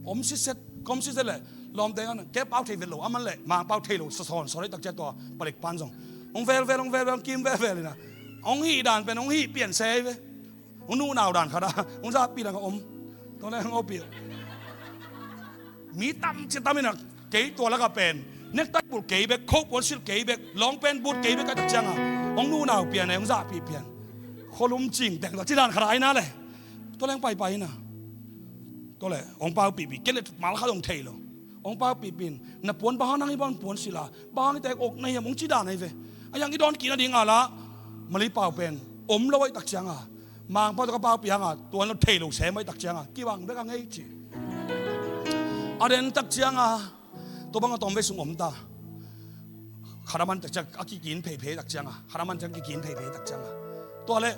om siset kom siset le lawmte ngan kei pau thei vet lo a man le Mangpau thei lo sasawnsawn ahi tak cianga tua palik pan zong hong velvel hong velvel hong kim velvel ina hong hih dan pen hong hih pian se ahi ve. Hong nuhnau dan khat a hong zahpih dan khat om. Tua le hong aupih mi tam ci tam in a kei tua lak a pen nektaih bulh kei bek khoh puan silh kei bek lawngpen but kei bek kai tak cianga hong nuhnau pian a hong zahpih pian khualum cing teng tua ci dan khat a ai na le. Tua le hong paipai ina tua le hong paupihpih kei le mal khat hong thei lo. Hong paupih pih in, na puan bang hang nang hih bang puan sila, bang hang hih tek ok na hiam, hong ci dan ahi ve. A hiang i dawn kik nading a lah, Mali pau pen om lo ahih tak cianga, Mangpau tawh ka paupih hanga tuan lo thei lo sem ahih tak cianga kibang bek a ngei ci. A den tak cianga tua bang a tawm vei sung om ta. Khat a man tak ciang a kikin pheiphei tak cianga, khat a man ciang kikin pheiphei tak cianga, tua leh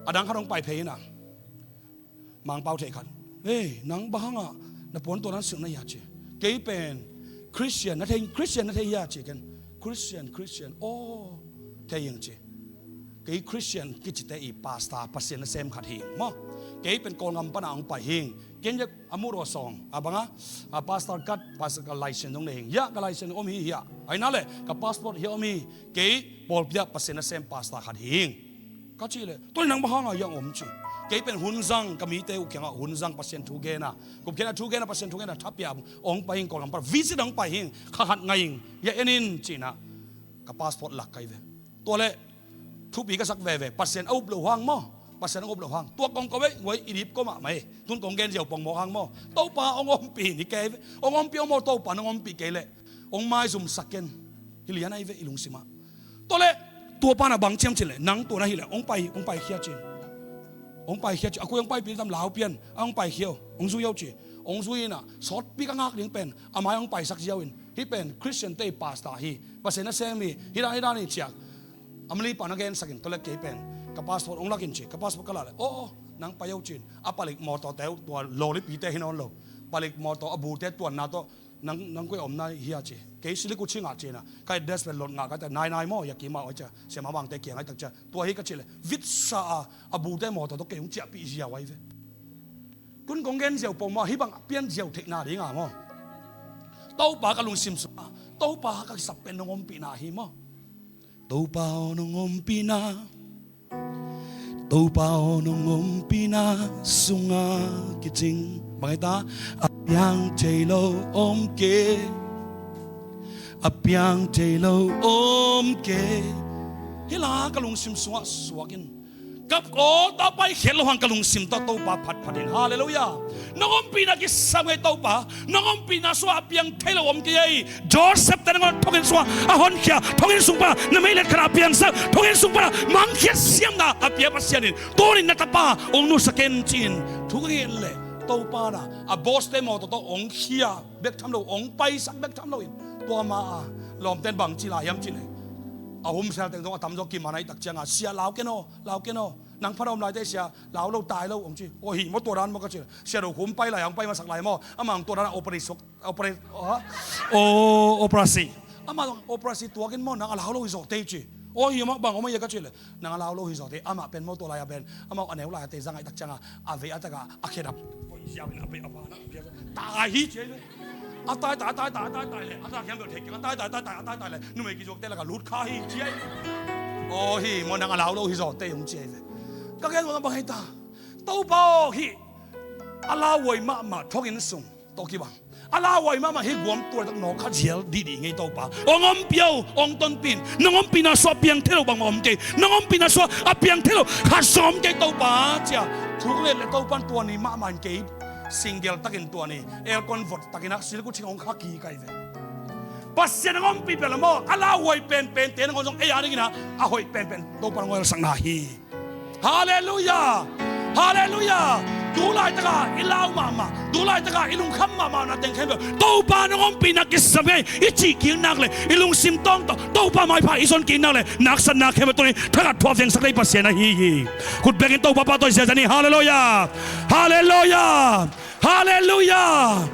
a dang khat hong pai phei ina, Mangpau thei khat, "Hei, nang bang hanga na puan tua nan silh na hia?" ci. "Kei pen Christian na thei, Christian na thei hia?" ci ken. "Christian, Christian, aw, thei ing," ci. "Kei Christian kicite i pastor, Pasian nasem khat hi ing maw. Kei pen Kawlgam pana hong pai hi ing. Ken hiah a muraw sawng a banga, a pastor card, pastor ka license dong nei hi ing. Hiah ka license om hi hiah. Ahi na leh ka passport hiah om hi. Kei pawlpi ah Pasian nasem pastor khat hi ing," ka cih leh, "Tua leh nang bang hanga hiah om?" ci. "Kei pen hunzang, ka mite uh kiangah hunzang, Pasian thu gena, gupkhiatna thu gena, Pasian thu gena thapiak hong pai hi ing, Kawlgam pana visit hong pai hi ing, kha khat ngai ing, hiah en in," ci-inah ka passport lak ka hi ve. Tua leh thupi ka sak veve, Pasian a up loh hang maw, Pasian a up loh hang. Tua kong ko vei, guai i dip ko mahmah hi. Tun kong gen ziau pongmawk hang maw, Topa hong ompih in hi kei ve. Hong ompih hong maw, Topa nong ompih kei leh hong maizumsak ken. Hi lian ahi ve i lungsimah. Tua leh tua pana bang ci hiam cih leh, "Nang tua na hih leh hong pai, hong paikhia," ci. "Hong paikhia," ci. "A koi hong paipih tam, lau pian, a hong paikhia uh, hong zui uh," ci. Hong zui inah sawtpi ka ngak ding pen a mai hong paisak ziau in, "Hih pen Christian te i pastor hi, Pasian nasem hi, hih dan hih dan hi," ci-a a Mali pau na gensak in, tua leh kei pen ka passport hong lak in ci. Ka passport ka lak leh, "Aw, aw, nang pai uh," ci-in a palik mawtawte uh, tua lawlipite hi nawn lo, palik mawtaw a bute tuanna tawh, "Nang, nang koi a omna hia?" ci. "Kei Silikuchi ngah," ci-inah ka address pen lot ngah ka ta, "Nainai maw, Yakima aw," ci-a, siamah bangte kiangah ahi tak ciang, "Tua hi," ka cih leh vitsa a, a bute mawtaw tawh kei hong ciahpih ziau ahi ve. Tun kong gen ziau pongmawk, hih bang a pian ziau theihna dinga maw, Topa ka lungsim sungah, Topa ka kisap pen nong ompihna hi maw. Topa aw nong ompihna, Topa aw nong ompihna sunga kicing bang hi ta, a piang thei lo om kei, a piang thei lo om kei. Hih la ka lungsim sungah suak in. Ka aw ta paikhiat loh hang ka lungsim tawh Topa phatphat in. Halleluiah. Nong ompihna kisam ngei Topa. Nong ompihna sungah a piang thei lo om kei ei. Joseph te nangawn thonginn sungah a honkhia, thonginn sung pana na meileng khat a piangsak, thonginn sung pana mangkhiat siamna a pia Pasian in tuni-in na tapa hong nusak ken ci-in thu ka nget leh, Topa na a boss te mawtaw tawh hong khia bek tham lo, hong paisak bek tham loin, tua ma a lawmten bang ci lai hiam cih leh, a humsel teng zong a tamzaw kiman ahih tak cianga, "Sia, lau ken aw, lau ken aw. Nang phat a om laite, Sia, lau lo, tai lo," hong ci. "Aw, hi maw, tua dan maw," ka cih leh, Sia Do Khum pai lai, hong pai masak lai maw, amah hong tua dan a operate suak, operate, aw, aw, operasi. "Amah zong operasi tuak in maw, nang a lau lo hi zawte," ci. "Aw, hi maw, bang om a hia?" ka cih leh, "Nang a lau lo hi zawte, amah pen maw, tua lai-a pen amah a neu lai-a te zang ahih tak cianga a vei a takah a khedap koih ziau in a vei a vana a piak tai hi," ci ahi ve. "A tai tai, a tai tai, a tai tai leh a tai khiam bel thei keng, a tai tai, a tai tai, a tai tai leh numei kizuakte lakah lut kha hi," ci ahi. "Aw, hi maw, nang a lau lo hi zawte," hong ci ahi ve. Ka gen uh bang hi ta, Topa aw, hih a lauhuai mahmah thonginn sung tawh kibang, a lauhuai mahmah hih guam tua tak nawk kha zial dihdih ngei Topa. Hong ompih aw, hong tonpih in. Nong ompihna sungah a piang thei lo bangmah om kei. Nong ompihna sungah a piang thei lo khat zong om kei Topa, ci-a thu ka nget leh, Topa in tua ni mahmah in kei single takin, tua ni aircon vot takin ah Silikuchi hong kha kik ahi ve. Pasian hong ompih pen la maw, a lauhuai penpente nangawn zong ei a dingin ah a hoih penpen Topa in hong oilsakna hi. Halleluiah! Halleluiah! Tu laitaka i lau mahmah, tu laitaka i lungkham mahmah na teng khempeuh Topa nong ompihna kisam ngei i cih kik nak leh, i lungsim tawng tawh Topa maipha i zon kik nak leh, naksatna khempeuh tuni thakhat thuak vengsak ding Pasian ahi hi. Khut bekin Topa pahtawi ziazia ni. Halleluiah! Halleluiah! Halleluiah!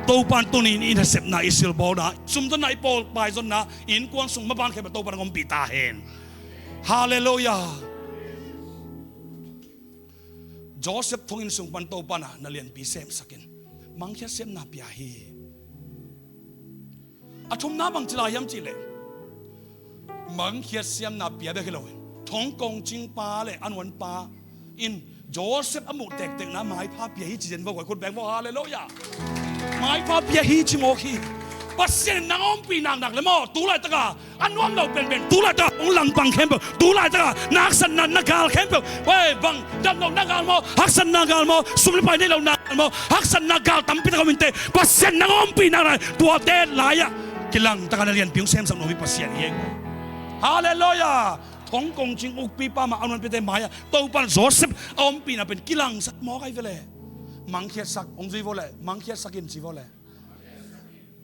Topa in tuni in i nasepna, i silbawlna, sumzonna, i pawlpi zonna, i innkuan sung maban khempeuh Topa nong ompih ta hen. Halleluiah. Joseph thonginn sung pan Topa na, na lianpi semsak in, mangkhiat siamna pia hi. A thumna bang ci lai hiam cih leh, mangkhiat siamna pia bek hi loin thong kongcingpa le a nuanpa in Joseph a muh tektekna maipha pia hi ci zen vo, koi khut beng vo, halleluiah. Maipha pia hi ci mawk hi. Pasian in nang a ompih naknak le maw, tu laitaka a nuam lo penpen, tu laitaka hong langpang khempeuh, tu laitaka na haksatna na gal khempeuh, wei, bang damloh na gal maw, haksatna gal maw, sum le pai nei lo na gal maw, haksatna gal tampi tak om inteh, Pasian nang a ompih naknak tuate lai-ah kilangtaka na lianpi hong semsak nuam hi Pasian hi. Halleluiah. Thong kong cing ukpipa mah a nuanpiate mai-ah Topan Joseph a ompihna pen kilangsak mawk ahi ve le. Mangkhiatsak, hong zui vo le, mangkhiatsak in ci vo le.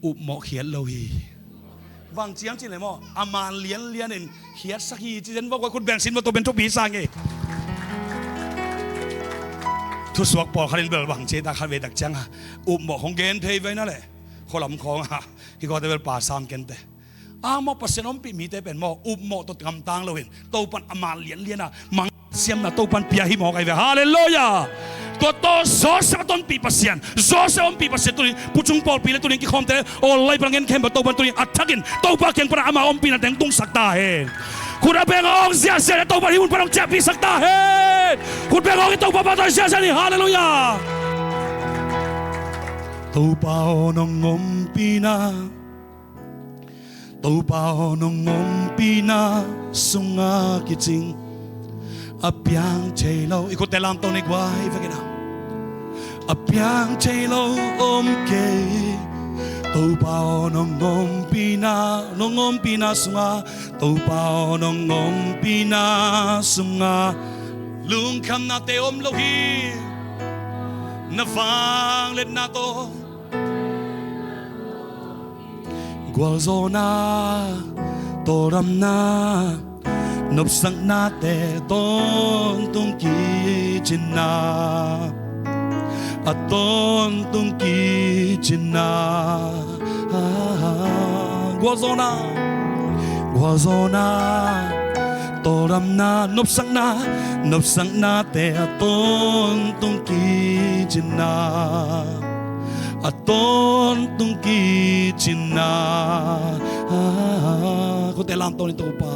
Upmawh khiat lo hi. Vang ciang cin le maw, a man lianlian in khiatsak hi ci zen vo, koi khut beng sin vo, tua pen thupi sang hi. Thusuak pawlkhat in bel bang ci ta khat vei tak cianga upmawh hong gen phei vei na le. Khualam khawnga hi kawte bel pa sam kente. A maw, Pasian ompih mite pen maw, upmawh tawh gamtang loin Topan a man lianliana mang siamna Topan pia hi mawk ahi ve. Halleluiah. Tua tawh Joseph a tonpih Pasian, Joseph ompih Pasian tunin pucung pawlpi le tunin kikhawmte awl lai pan ngen khempeuh Topan tunin a thakin Topa kiang pana ama ompihna teng tungsak ta hen. Khut a beng awng ziahziah le Topan hih mun pan hong ciahpihsak ta hen. Khut beng awng in Topa pahtawi ziahziah ni. Halleluiah. Topa aw nong ompihna, Topa aw nong ompihna sunga kicing a piang thei lo. I khutte lamto ni guai vekina. A piang thei lo om kei. Topa aw nong ompihna, nong ompihna sunga, Topa aw nong ompihna sunga lungkhamnate om lo hi. Na vangliatna tawh gualzawhna, tawldamna, nopsaknate tawntung kicinna, a tawntung kicinna. Gualzawhna, gualzawhna, tawldamna, nopsakna, nopsaknate a tawntung kicinna, a tawntung kicinna. Khutte lamto ni. Topa,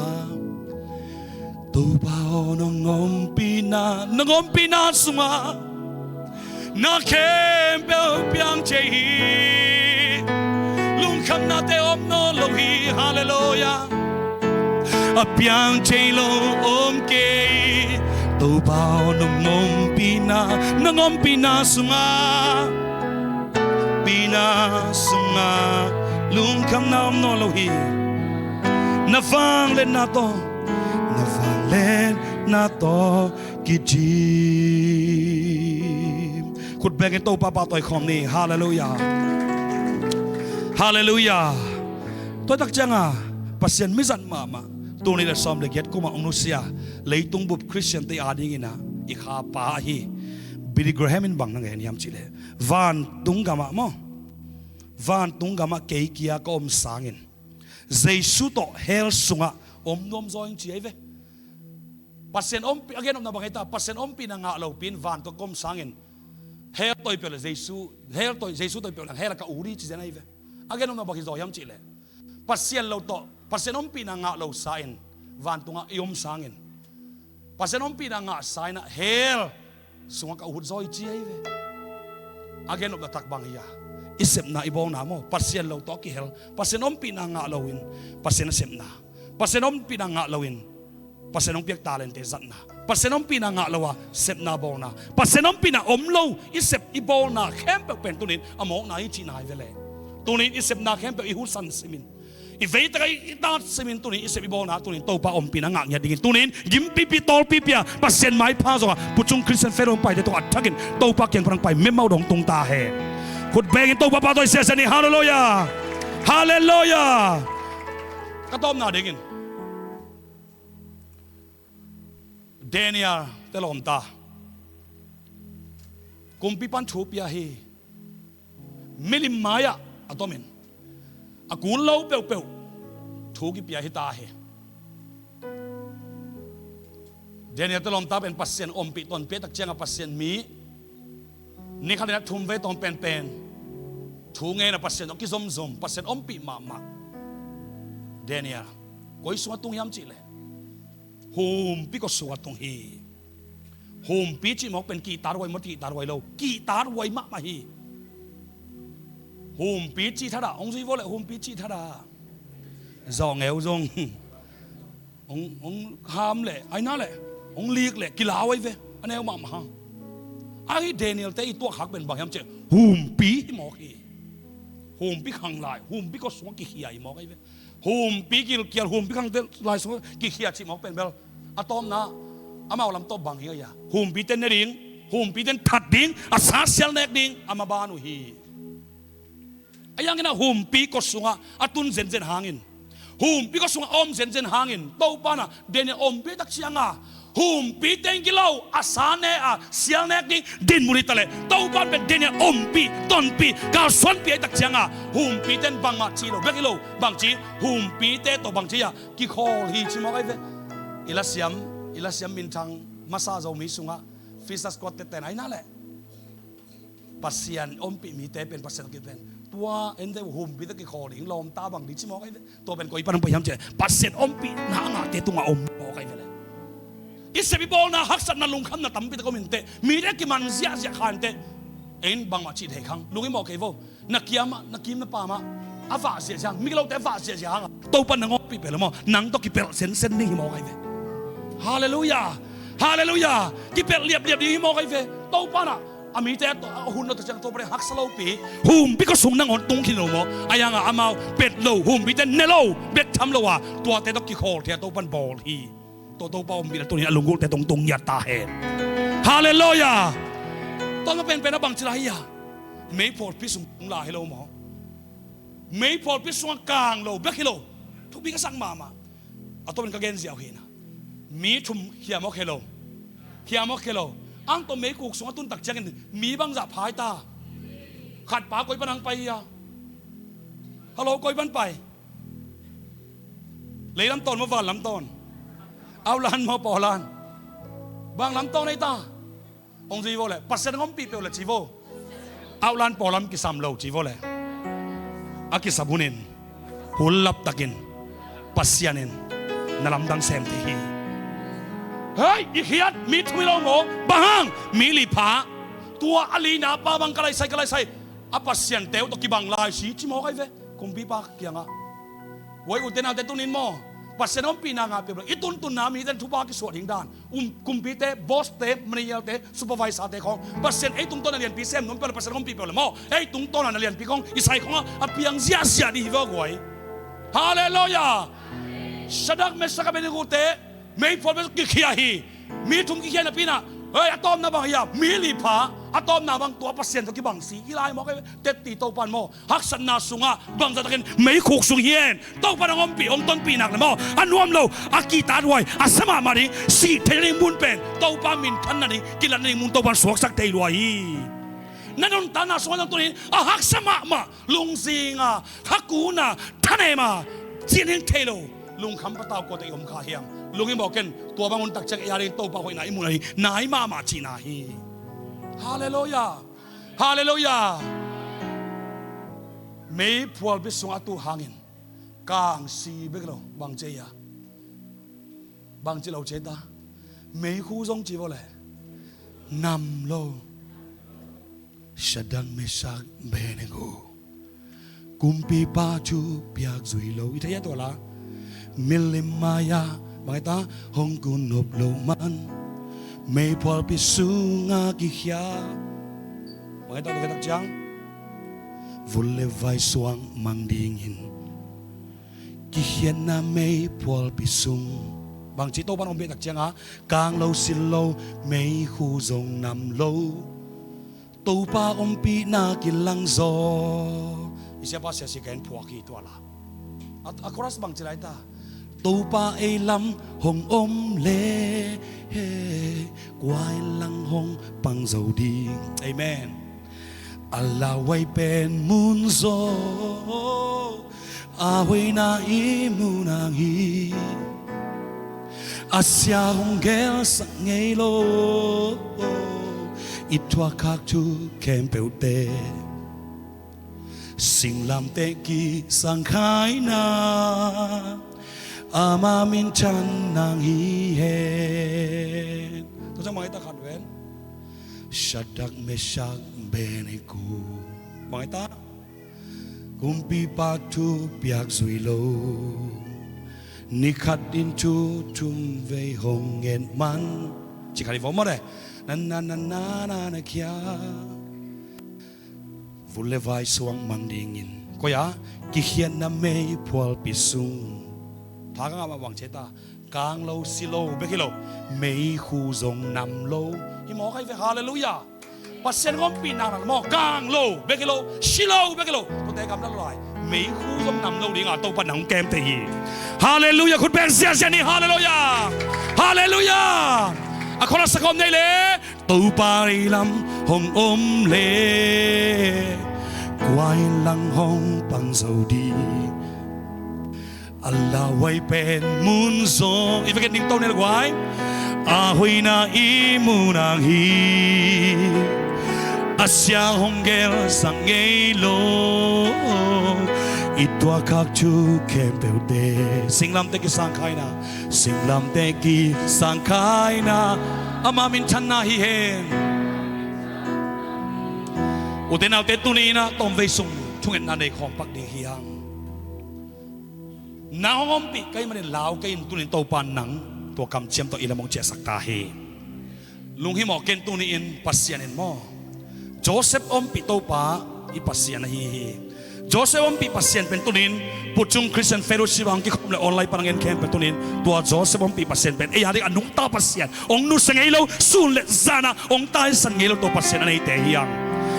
Topa aw nong ompihna, nong ompihna sunga na khempeuh piang thei hi. Lungkhamnate om nawn lo hi. Halleluiah. A piang thei lo om kei. Topa aw nong ompihna, nong ompihna sunga, pihna sunga lungkhamna om nawn lo hi. Na vangliatna tawh, na vangliatna tawh kidim. Khut bengin Topa pahtawi khawm ni. Halleluiah. Halleluiah. Tua tak cianga Pasian mizat mahmah, tul nih le sawm le giat kuma hong nusia, leitung bup Khristiante adingina i khapa ahi Billy Graham in bang na ngen hiam cihleh, vantung gamah maw, vantung gamah kei kia ka om sangin Jesu tawh hell sungah om nuam zaw ing ci ahi ve. Pasian ompih, a gen nopna bang hita, Pasian ompihna ngah lopi in vantung ka om sangin hell tawi peuh le Jesu, hell tawi, Jesu tawi peuh leng hell ah ka ut hi ci zen ahi ve. A gen nopna bang hi zaw hiam cihleh, Pasian lo tawh, Pasian ompihna ngah lo sa in vantungah i om sangin Pasian ompihna ngah sa inah hell sungah ka ut zaw hi ci ahi ve. A gen nopna tak bang hi a, i sepna i bawlna maw, Pasian lo tawh kihel, Pasian ompihna ngah loin Pasian a sepna, Pasian ompihna ngah loin Pasian hong piak talente zatna, Pasian ompihna ngah lo a sepna bawlna, Pasian ompihna om lo i sep i bawlna khempeuh pen tunin a mawkna hi cihna hi ve le. Tunin i sepna khempeuh i husan simin, i veitaka i tat simin tunin i sep i bawlna tunin Topa ompihna ngah ngiat dingin tunin gimpipi tawlpipi a Pasian maipha zongah pucung Khristian fellowship paite tawh a thakin Topa kiang pan hong pai memmau dong tung ta hen. Khut bengin Topa pahtawi siasia ni. Halleluiah. Halleluiah. Ka tawpna dingin Daniel te lawmta, kumpi pan thu pia hi. Milim mai-ah a tomin a kun lo peuhpeuh thu kipia hi ta hi. Daniel te lawmta pen Pasian ompih tonpih tak cianga Pasian mi ni khat in a thum vei tawm penpen thu ngeina Pasian tawh kizomzom, Pasian ompih mahmah. Daniel koi sungah tung hiam cihleh, humpi kua sungah tung hi. Humpi cih mawk pen kihtathuai maw, kihtathuai lo, kihtathuai mahmah hi. Humpi cih thadah, hong zui vo leh humpi cih thadah. Zawngeu zong hong, hong ham leh, aina leh hong lik leh kilau ahi ve. A neu mahmah hang. Ahi Daniel te i tuakhak pen bang hiam cih leh humpi hi mawk hi. Humpi khang lai, humpi kua sungah kikhia hi mawk ahi ve. Humpi gilkial, humpi khangte lai sungah kikhia cih mawk pen bel a tawpna, amau lam tawp bang hi a, humpite ne ding, humpite that ding, a sa sial nek ding a maban uh hi. A yangin a humpi kua sungah a tun zenzen hangin, humpi kua sungah a om zenzen hangin Topa in a Daniel ompih tak cianga humpite in gilo a sa ne a sial nek ding dinmun hi ta leh Topa in pen Daniel ompih, tonpih, kalsuanpih ahi tak cianga humpite in bangmah cih lo bek hi lo, bangci, humpite tawh bangci a kikhawl hi ci mawk ahi ve. I lasiam, i lasiam minthang masa Zomi sungah Fiesta Squad te ten aina leh Pasian ompih mite pen Pasian kipen tua ente humpite kikhawl ding lawmta bang ding ci mawk ahi ve. Tua pen koi pan hong pai hiam cih leh Pasian ompihna a ngahte tungah om mawk ahi ve le. I sep i bawlna haksatna lungkhamna tampi tak om inteh, mite kiman ziahziah kha inteh. Ei in bangmah cih thei khang, lung i mawh kei vo. Na kiamah, na kim na pamah a vah ziahziah hang, migilote a vah ziahziah hang a Topa nang ompih peuh le maw, nang tawh kipelh sensen ding hi mawk ahi ve. Halleluiah. Halleluiah. Kipelh liapliap ding hi mawk ahi ve. Topa in a mite a hun lo ta ciang Topa le haksa lopi, humpi kua sung nangawn tung khin lo maw? A yangah amau pet lo, humpite ne lo, bek tham lo a tuate tawh kikhawl thei a Topa in bawl hi. Tua Topa ompihna tuni a lunggulhte tungtung ngiat ta hen. Halleluiah. Tua na penpen a bangci la hi a, meiphualpi sung tung la hi lo maw? Meiphualpi sungah kang lo bek hi lo. Thupi ka sak mahmah. A tawpin ka gen ziau hi na. Mi thum khia maw khia lo? Khia maw khia lo? Ang tawh meikhuk sungah tun tak ciangin mi bangzah phai ta? Khatpa koi pan ang pai hi a? Hallo, koi pan pai? Leilam tawn maw, vanlam tawn? Aulan maw, pawlan? Bang lam tawn ei ta? Hong zui vo le, Pasian hong ompih peuh le ci vo. Aulan pawlam kisam lo ci vo le. A kisam hunin, hun laptakin Pasian in na lamdang sem thei hi. Hei, i khiat mi thum hi lo maw? Bang hang? Mi li pha. Tua a lina pa bang ka laisai, ka laisai. A Pasian teu tawh kibang lai si ci mawk ahi ve. Kumpipa kiangah. Huai ute naute tunin maw, Pasian ompihna ngah peuh lo, i tuntunna mite thupha kisuah ding dan, um, kumpite, boss-te, manager-te, supervisor-te khawng Pasian ei tungtawn a lianpi sem nuam peuh le, Pasian ompih peuh le maw, ei tungtawn a na lianpi khawng i sai khawngah a piang ziahziah ding hi vua guai. Halleluiah. Shadrach, Meshach, Abednego-te meiphualpi kikhia hi. Mi thum kikhia napi-in ah, hei, a tawpna bang hi a, mi li pha. A tawpna bang tua Pasian tawh kibang si hi lai mawk ei ve. Tetti Topa in maw, haksatna sungah bangzah takin meikhuk sung hi hen, Topa in hong ompih, hong tonpih nak le maw, a nuam lo, a kihtakhuai, a sa mahmah ding, sih theih nading mun pen Topa minthan nading, kilat nading mun Topa in suaksak thei lua hi. Na nuntakna sungah zong tuni-in a haksa mahmah, lungzinga, khakuna, thaneema, cian hing thei lo lungkham patau kuate i om kha hiam? Lung i mawk in, tua bang hun tak ciang ei a ding Topa hoihna i muh nading nai mahmah cihna hi. Halleluiah. Halleluiah. Meiphualpi sungah a tu hangin kang si bek lo, bang ci ei a? Bang ci lo ci ei ta? Meikhu zong ci vo le, nam lo. Shadrach, Meshach, Abednego, kumpipa thu piak zui lo. I thei a tua la? Milim mai-ah bang ei ta? Hong kun nop lo man, meiphualpi sungah kikhia. Bang ei ta tua khit tak ciang? Vun le vai suang mang dingin kikhiatna meiphualpi sung. Bang ci Topa in ompih tak ciangah kang lo, sil lo, meikhu zong nam lo. Topa ompihna kilang zaw. I siapa sia si ken phuak hi tua la. A, a chorus bang ci lai ta? Topa ei lam hong om le, he, kua ei lam hong pang zo ding. Amen. A lauhuai pen mun zaw, a hoihna i muh nang hi. A sia hong gelsak ngei lo, i thuakkhak thu khempeuhte singlamteh kisang khaina, ama minthan nang hi hen. Tua ciang bang ei ta khat ven? Shadrach, Meshach, Abednego. Bang ei ta? Kumpipa thu piak zui lo, ni khat in thu thum vei hong ngen man. Ci khat i vawm mawh le. Na na na na na na kia. Vun le vai suang mang dingin, koi-ah kikhiatna meiphualpi sung. Tha ka ngah mah bang ci ta. Kang lo, si lo bek hi lo, meikhu zong nam lo. Hi mawk ahi ve. Halleluiah. Pasian hong ompih nak nak maw, kang lo bek hi lo, si lo bek hi lo. Tuate gamla lo lai, meikhu zong nam lo dinga Topa nang hong kem thei hi. Halleluiah. Khut beng ziahziah ni. Halleluiah. Halleluiah. A khawlak sa khawm nei le. Topa ei lam hong om le, kua in lang hong pang zo ding. A lauhuai pen mun zong, i vekin ding to nel guai. A hoihna i muh nang hi. A siang hong gelsak ngei lo, i tuahkhak thu khempeuhte. Singlamteh kisangkhaina, singlamteh kisangkhaina, ama minthanna hi hen. Ute naute, tuni-in ah tawmvei sung thungetna nei khawm pak ding hi hang. Nang hong ompih ka hih manin lau kei in, tuni-in Topa nang tua kamciam tawh i lam hong ciahsak ta hi. Lunghimawh ken, tuni-in Pasian in maw, Joseph ompih Topa i Pasian ahi hi. Joseph ompih Pasian pen tuni-in Puchung Christian Fellowship ah hong kikhawm le online pan a ngen khempeuh tuni-in tua Joseph ompih Pasian pen ei a ding a nungta Pasian, hong nusia ngei lo, sun le zan ah hong taisan ngei lo tua Pasian a neite hi hang.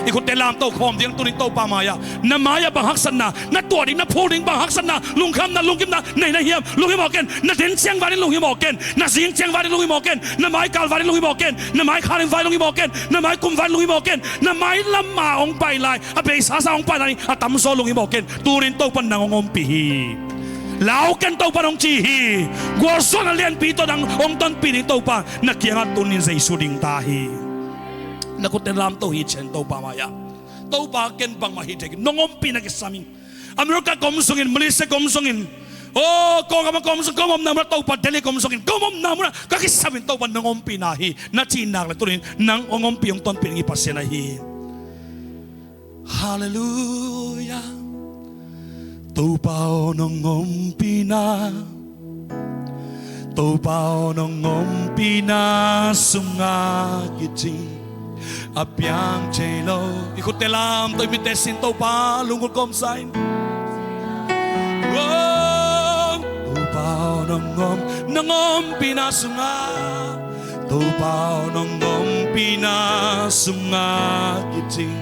I khutte lamto khawm ding, tuni-in Topa mai-ah, na mai-ah bang haksatna, na tuah ding, na phul ding bang haksatna, lungkhamna, lungkimna nei na hiam? Lunghimawh ken. Na din ciang vai ding lunghimawh ken. Na zing ciang vai ding lunghimawh ken. Na mai kal vai ding lunghimawh ken. Na mai kha ding vai lunghimawh ken. Na mai kum vai ding lunghimawh ken. Na mai lam a hong pai lai, a beisa sa hong pai lai a tamzaw lunghimawh ken. Tuni-in Topa nang hong ompih hi. Lau ken, Topa hong ci hi. Gualzawhna lianpi tawh nang hong tonpih ding Topa na kiangah tuni-in Jesu ding ta hi. Na khutte lamto hi ciang Topa mai-ah. Topa, ken bangmah hi thei kei, nong ompihna kisam ing. America ka om zongin, Malaysia ka om zongin, aw, Kawlgam ah ka om zong, ka omna munah Topa, Delhi ka om zongin, ka omna munah ka kisam in Topa nong ompihna hi, na cih nak leh tuni-in nang hong ompih hong tonpih ding i Pasian ahi hi. Halleluiah. Topa aw, nong ompihna, Topa aw, nong ompihna sungah kicing a piang thei lo. I khutte lamto, i mitte sin, Topa lunggulh kawmsa in. Aw, Topa aw, nong om, nong ompihna sungah, Topa aw, nong ompihna sungah kicing,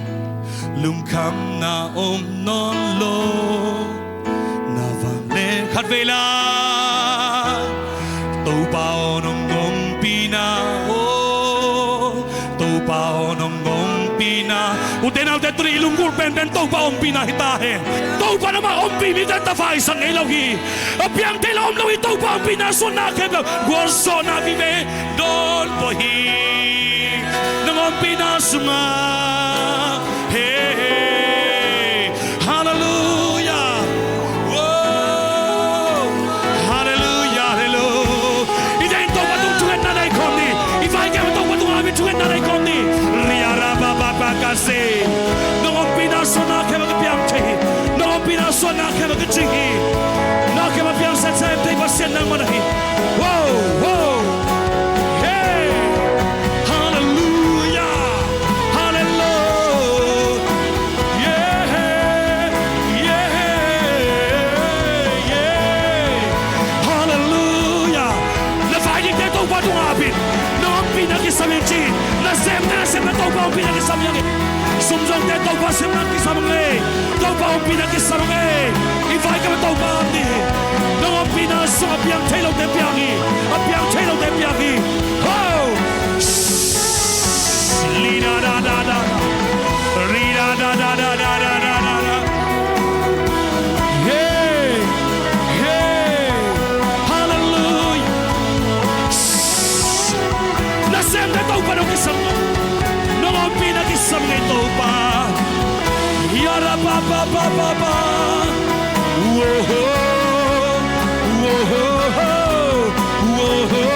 lungkhamna om nawn lo. Na vanglian khatvei lai, Topa aw, nong ompihna, aw, Topa aw, nong ompihna. Ute naute, tuni-in i lunggulh penpen Topa ompihna hi ta hen. Topa in amah ompih mite tavaisak ngei lo hi. A piang thei lo om lo hi. Topa ompihna suan na khempeuh gualzawhna vive dawn pua hi. Nong ompihna sungah, he, he. Halleluiah. Aw, halleluiah, halleluiah. I dingin Topa tung thungetna nei khawm ni. I vai kei mah Topa tungah a min thungetna nei khawm ni. Ria ra ba ba ba ka se. Nong ompihna suan na khempeuh kipiang thei hi. Nong ompihna suan na khempeuh kicing hi. Na khempeuh piang semsem thei Pasian nangmah na hi. Wow, wow. Hey. Halleluiah. Halleluiah. Yeah, yeah, yeah. Halleluiah. Na vai dingte Topa tungah ap in. Nong ompihna kisam ing ci. Na semte, na semna Topa ompihna kisam ing. Sum zongte Topa semna kisam ing. Topa ompihna kisam ing. I vai kei mah Topa ap ni. Nong ompihna sungah a piang thei lote piang hi. A piang thei lote piang hi. Ho! Li da da da da. Ri da da da da. Hey! Hey! Halleluiah! Na semte Topa nong kisam. Nong ompihna kisam ing Topa. Ya ra pa pa pa pa pa. Woho, woho, woho.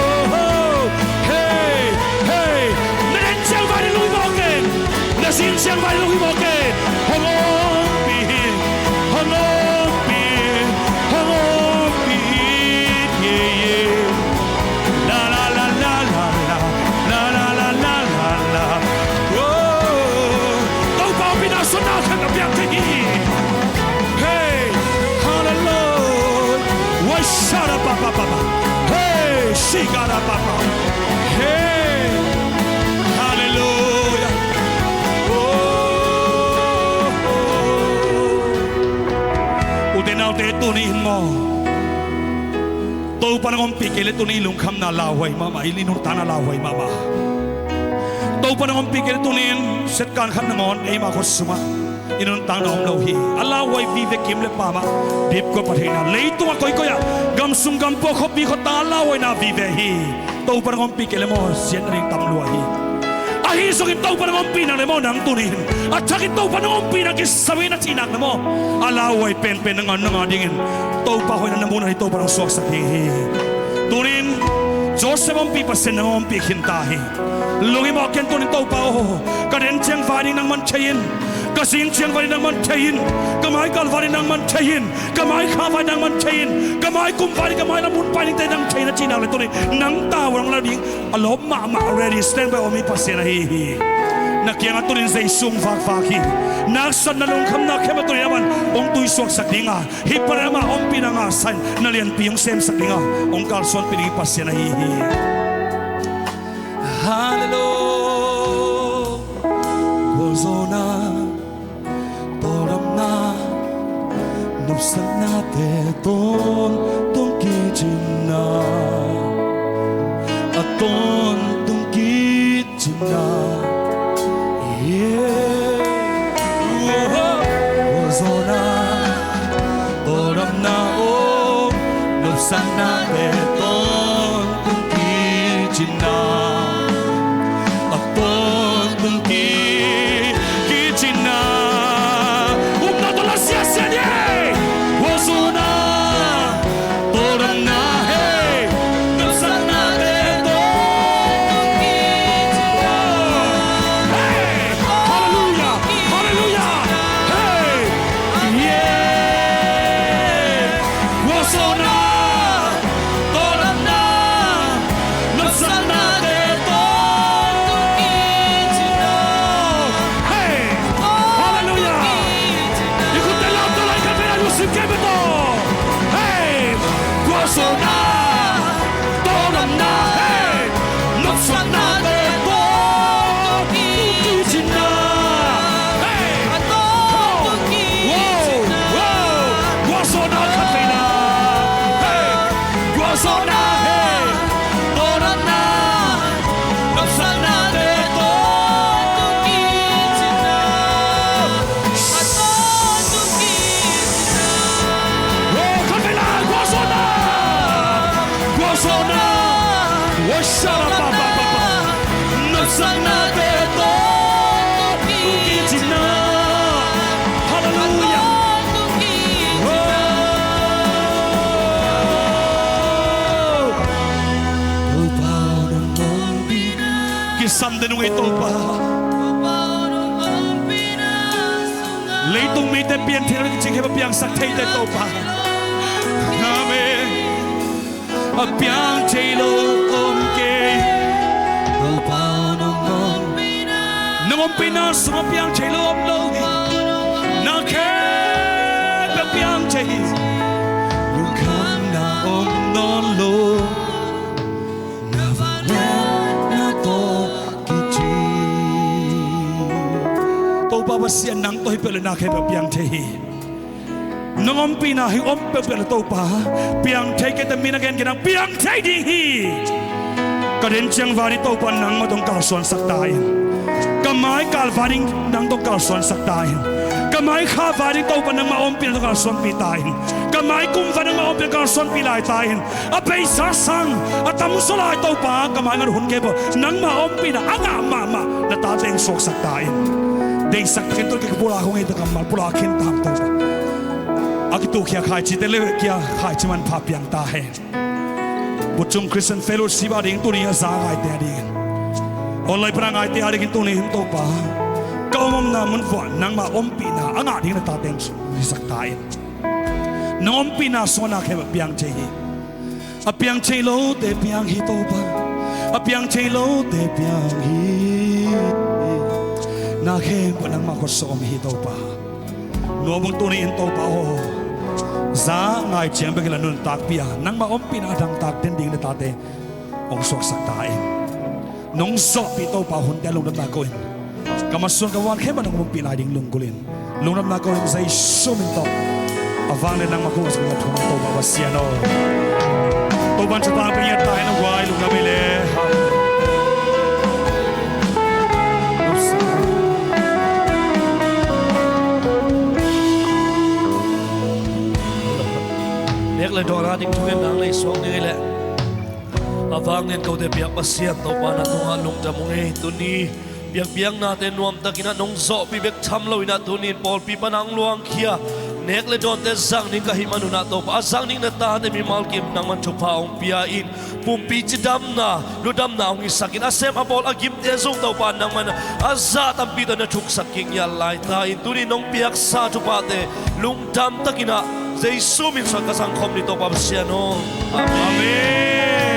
Hey, hey. Na din ciang vai ding lunghimawh ken. Na zing ciang vai ding lunghimawh ken. Hong ompih hi. Hong Hey! Hallelujah. Oh, oh. Ute naute, tuni in maw, Topa nang ompih kei leh tuni in i lungkhamna lauhuai mahmah, i nuntakna lauhuai mahmah. Topa nang ompih kei leh tuni in siatkan khat nangawn eima khua sungah i nuntakna om lo hi. A lauhuai vive kim le pam ah, dipkua patheina, leitungah koikoi ah, gamsung gampua, khuapi khuata a lauhuaina vive hi. Topa nang ompih kei leh maw, siatna ding tam lua hi. Ahi zongin Topa nang ompih nak leh maw, nang tuni in a thakin Topa nang ompih nak kisam hi na cih nak leh maw, a lauhuai penpen nang a, nang a dingin Topa hoihna na muhna ding Topa nang suaksak ding hi. Tuni in Joseph ompih Pasian nang ompih khin ta hi. Lunghimawh ken tuni in, Topa aw, ka den ciang vai ding nangman thei in, ka zing ciang vai ding nangman thei in, ka maikal vai ding nangman thei in, ka maikha vai ding nangman thei in, ka maikum vai ding, ka mailam hun vai dingte nang thei na cih nak leh tuni in nang tau nang la ding a lawp mahmah, ready, standby om hi Pasian ahi hi. Na kiangah tuni in Jesu hong vakvak hi. Naksa, na lungkhamna khempeuh tuni in aman hong tuisuaksak ding a, hih pan amah ompihna ngahsa in na lianpi hong semsak ding a, hong kalsuanpih ding Pasian ahi hi. Hallelujah. Gualzawhna, tawldamna, nopsaknate tawntung kicin na, a tawntung kicin na. Yeah. Gualzawhna, tawldamna, oh, nopsaknate tawntung kicin na, a tawntung ki, kicin na. Upna tawh la siasia ni ei. Gualzawhna, tawldamna, hey, nopsaknate tawntung kicin na. Hey, hallelujah, hallelujah. Hey, yeah. Gualzawhna, tawldamna, nopsaknate tawntung kicin na. Hey! Hallelujah! I khutte lamto lai, khat vei la, lungsim kei bek tawh. Hey! Gualzawhna, tawldamna, hey! Nopsaknate tawntung kicin na. Hey! Wow! Wow! Gualzawhna khat vei la. Hey! Gualzawhna, hey! Tawldamna, nopsaknate tawntung kicin na. A tawntung kicin na. Oh, khat vei la, gualzawhna. Gualzawhna. Washala pa pa pa pa. Nopsaknate tawntung kicin na. Hallelujah. Oh. Topa aw, nang ompihna. Kisam den ung ei Topa. Leitung mite piang theih lo ding cih khempeuh piangsak theite Topa. Amen. A piang thei lo om kei. Topa aw, nang ompihna, nang ompihna sungah piang thei lo om lo hi. Na khempeuh piang thei hi. Lungkhamna om nawn lo. Na vangliatna tawh kici. Topa Pasian, nang tawh hi peuh leh na khempeuh piang thei hi. Nang ompihna hi om peuhpeuh leh Topa, piang thei kei ta, mi na gen kei nang piang thei ding hi. Ka den ciang vai ding Topa nangmah tawh kalsuansak ta in. Ka maikal vai ding nang tawh kalsuansak ta in. Ka maikha vai ding Topa nangmah ompihna tawh kalsuanpih ta in. Ka maikum vai nangmah ompihna kalsuanpih lai ta in. A beisa sang a tamzaw lai Topa, ka maingat hun khempeuh nangmah ompihna a ngah mahmah na tate hong suaksak ta in. Deihsak takin tun ka kipulak hong ei ta, kammal pulak khin ta hang Topa. A kituhkhia khaici te le kia khaici manpha piang ta hen. Bucung Christian Fellowship a ding tuni a za ngaite a dingin, online pana ngaite a dingin tuni hin Topa, ka om omna mun vuah nangmah ompihna a ngah ding na tate hong suaksak ta in. Nang ompihna sungah na khempeuh piang thei hi. A piang thei lote piang hi Topa. A piang thei lote piang hi. Na khempeuh nangmah khuasung om hi Topa. Nuam ung tuni in Topa aw. Za ngai ciang bek hi lo, nuntakpih a nangmah ompihna a dangtak den ding na tate hong suaksak ta in. Nong zawhpih Topa hunte lungdamna ko in, ka masuan ka van khempeuh nong pumpi lai ding lunggulh in, lungdamna ko in Jesu min tawh a vanglian nangmah kong a zong na thum Topa Pasian aw. Topa in thupha pia ta hen aw guai, lungdam ei le. Nek le dawn a ding thungen nang nei suak ding ei le. A vanglian kote piak Pasian Topa na tungah lungdam ung ei. Tuni biakpiaknate nuamtakin ah nong zawhpih bek tham loin ah tuni in pawlpi pan ah hong luangkhia, nek le dawnte zang ding ka hih manun ah Topa, a zang ding na tate mimal kim nangman thupha hong pia in, pumpi cidamna ludamna hong hisak in, a sem a bawl a gimte zong Topa nangman a zah tampi tawh na thuksak kik ngiat lai ta in, tuni nong piaksa thuphate lungdam takin ah Jesu min suang ka zangkhawm ni Topa Pasian aw. Amen. Amen.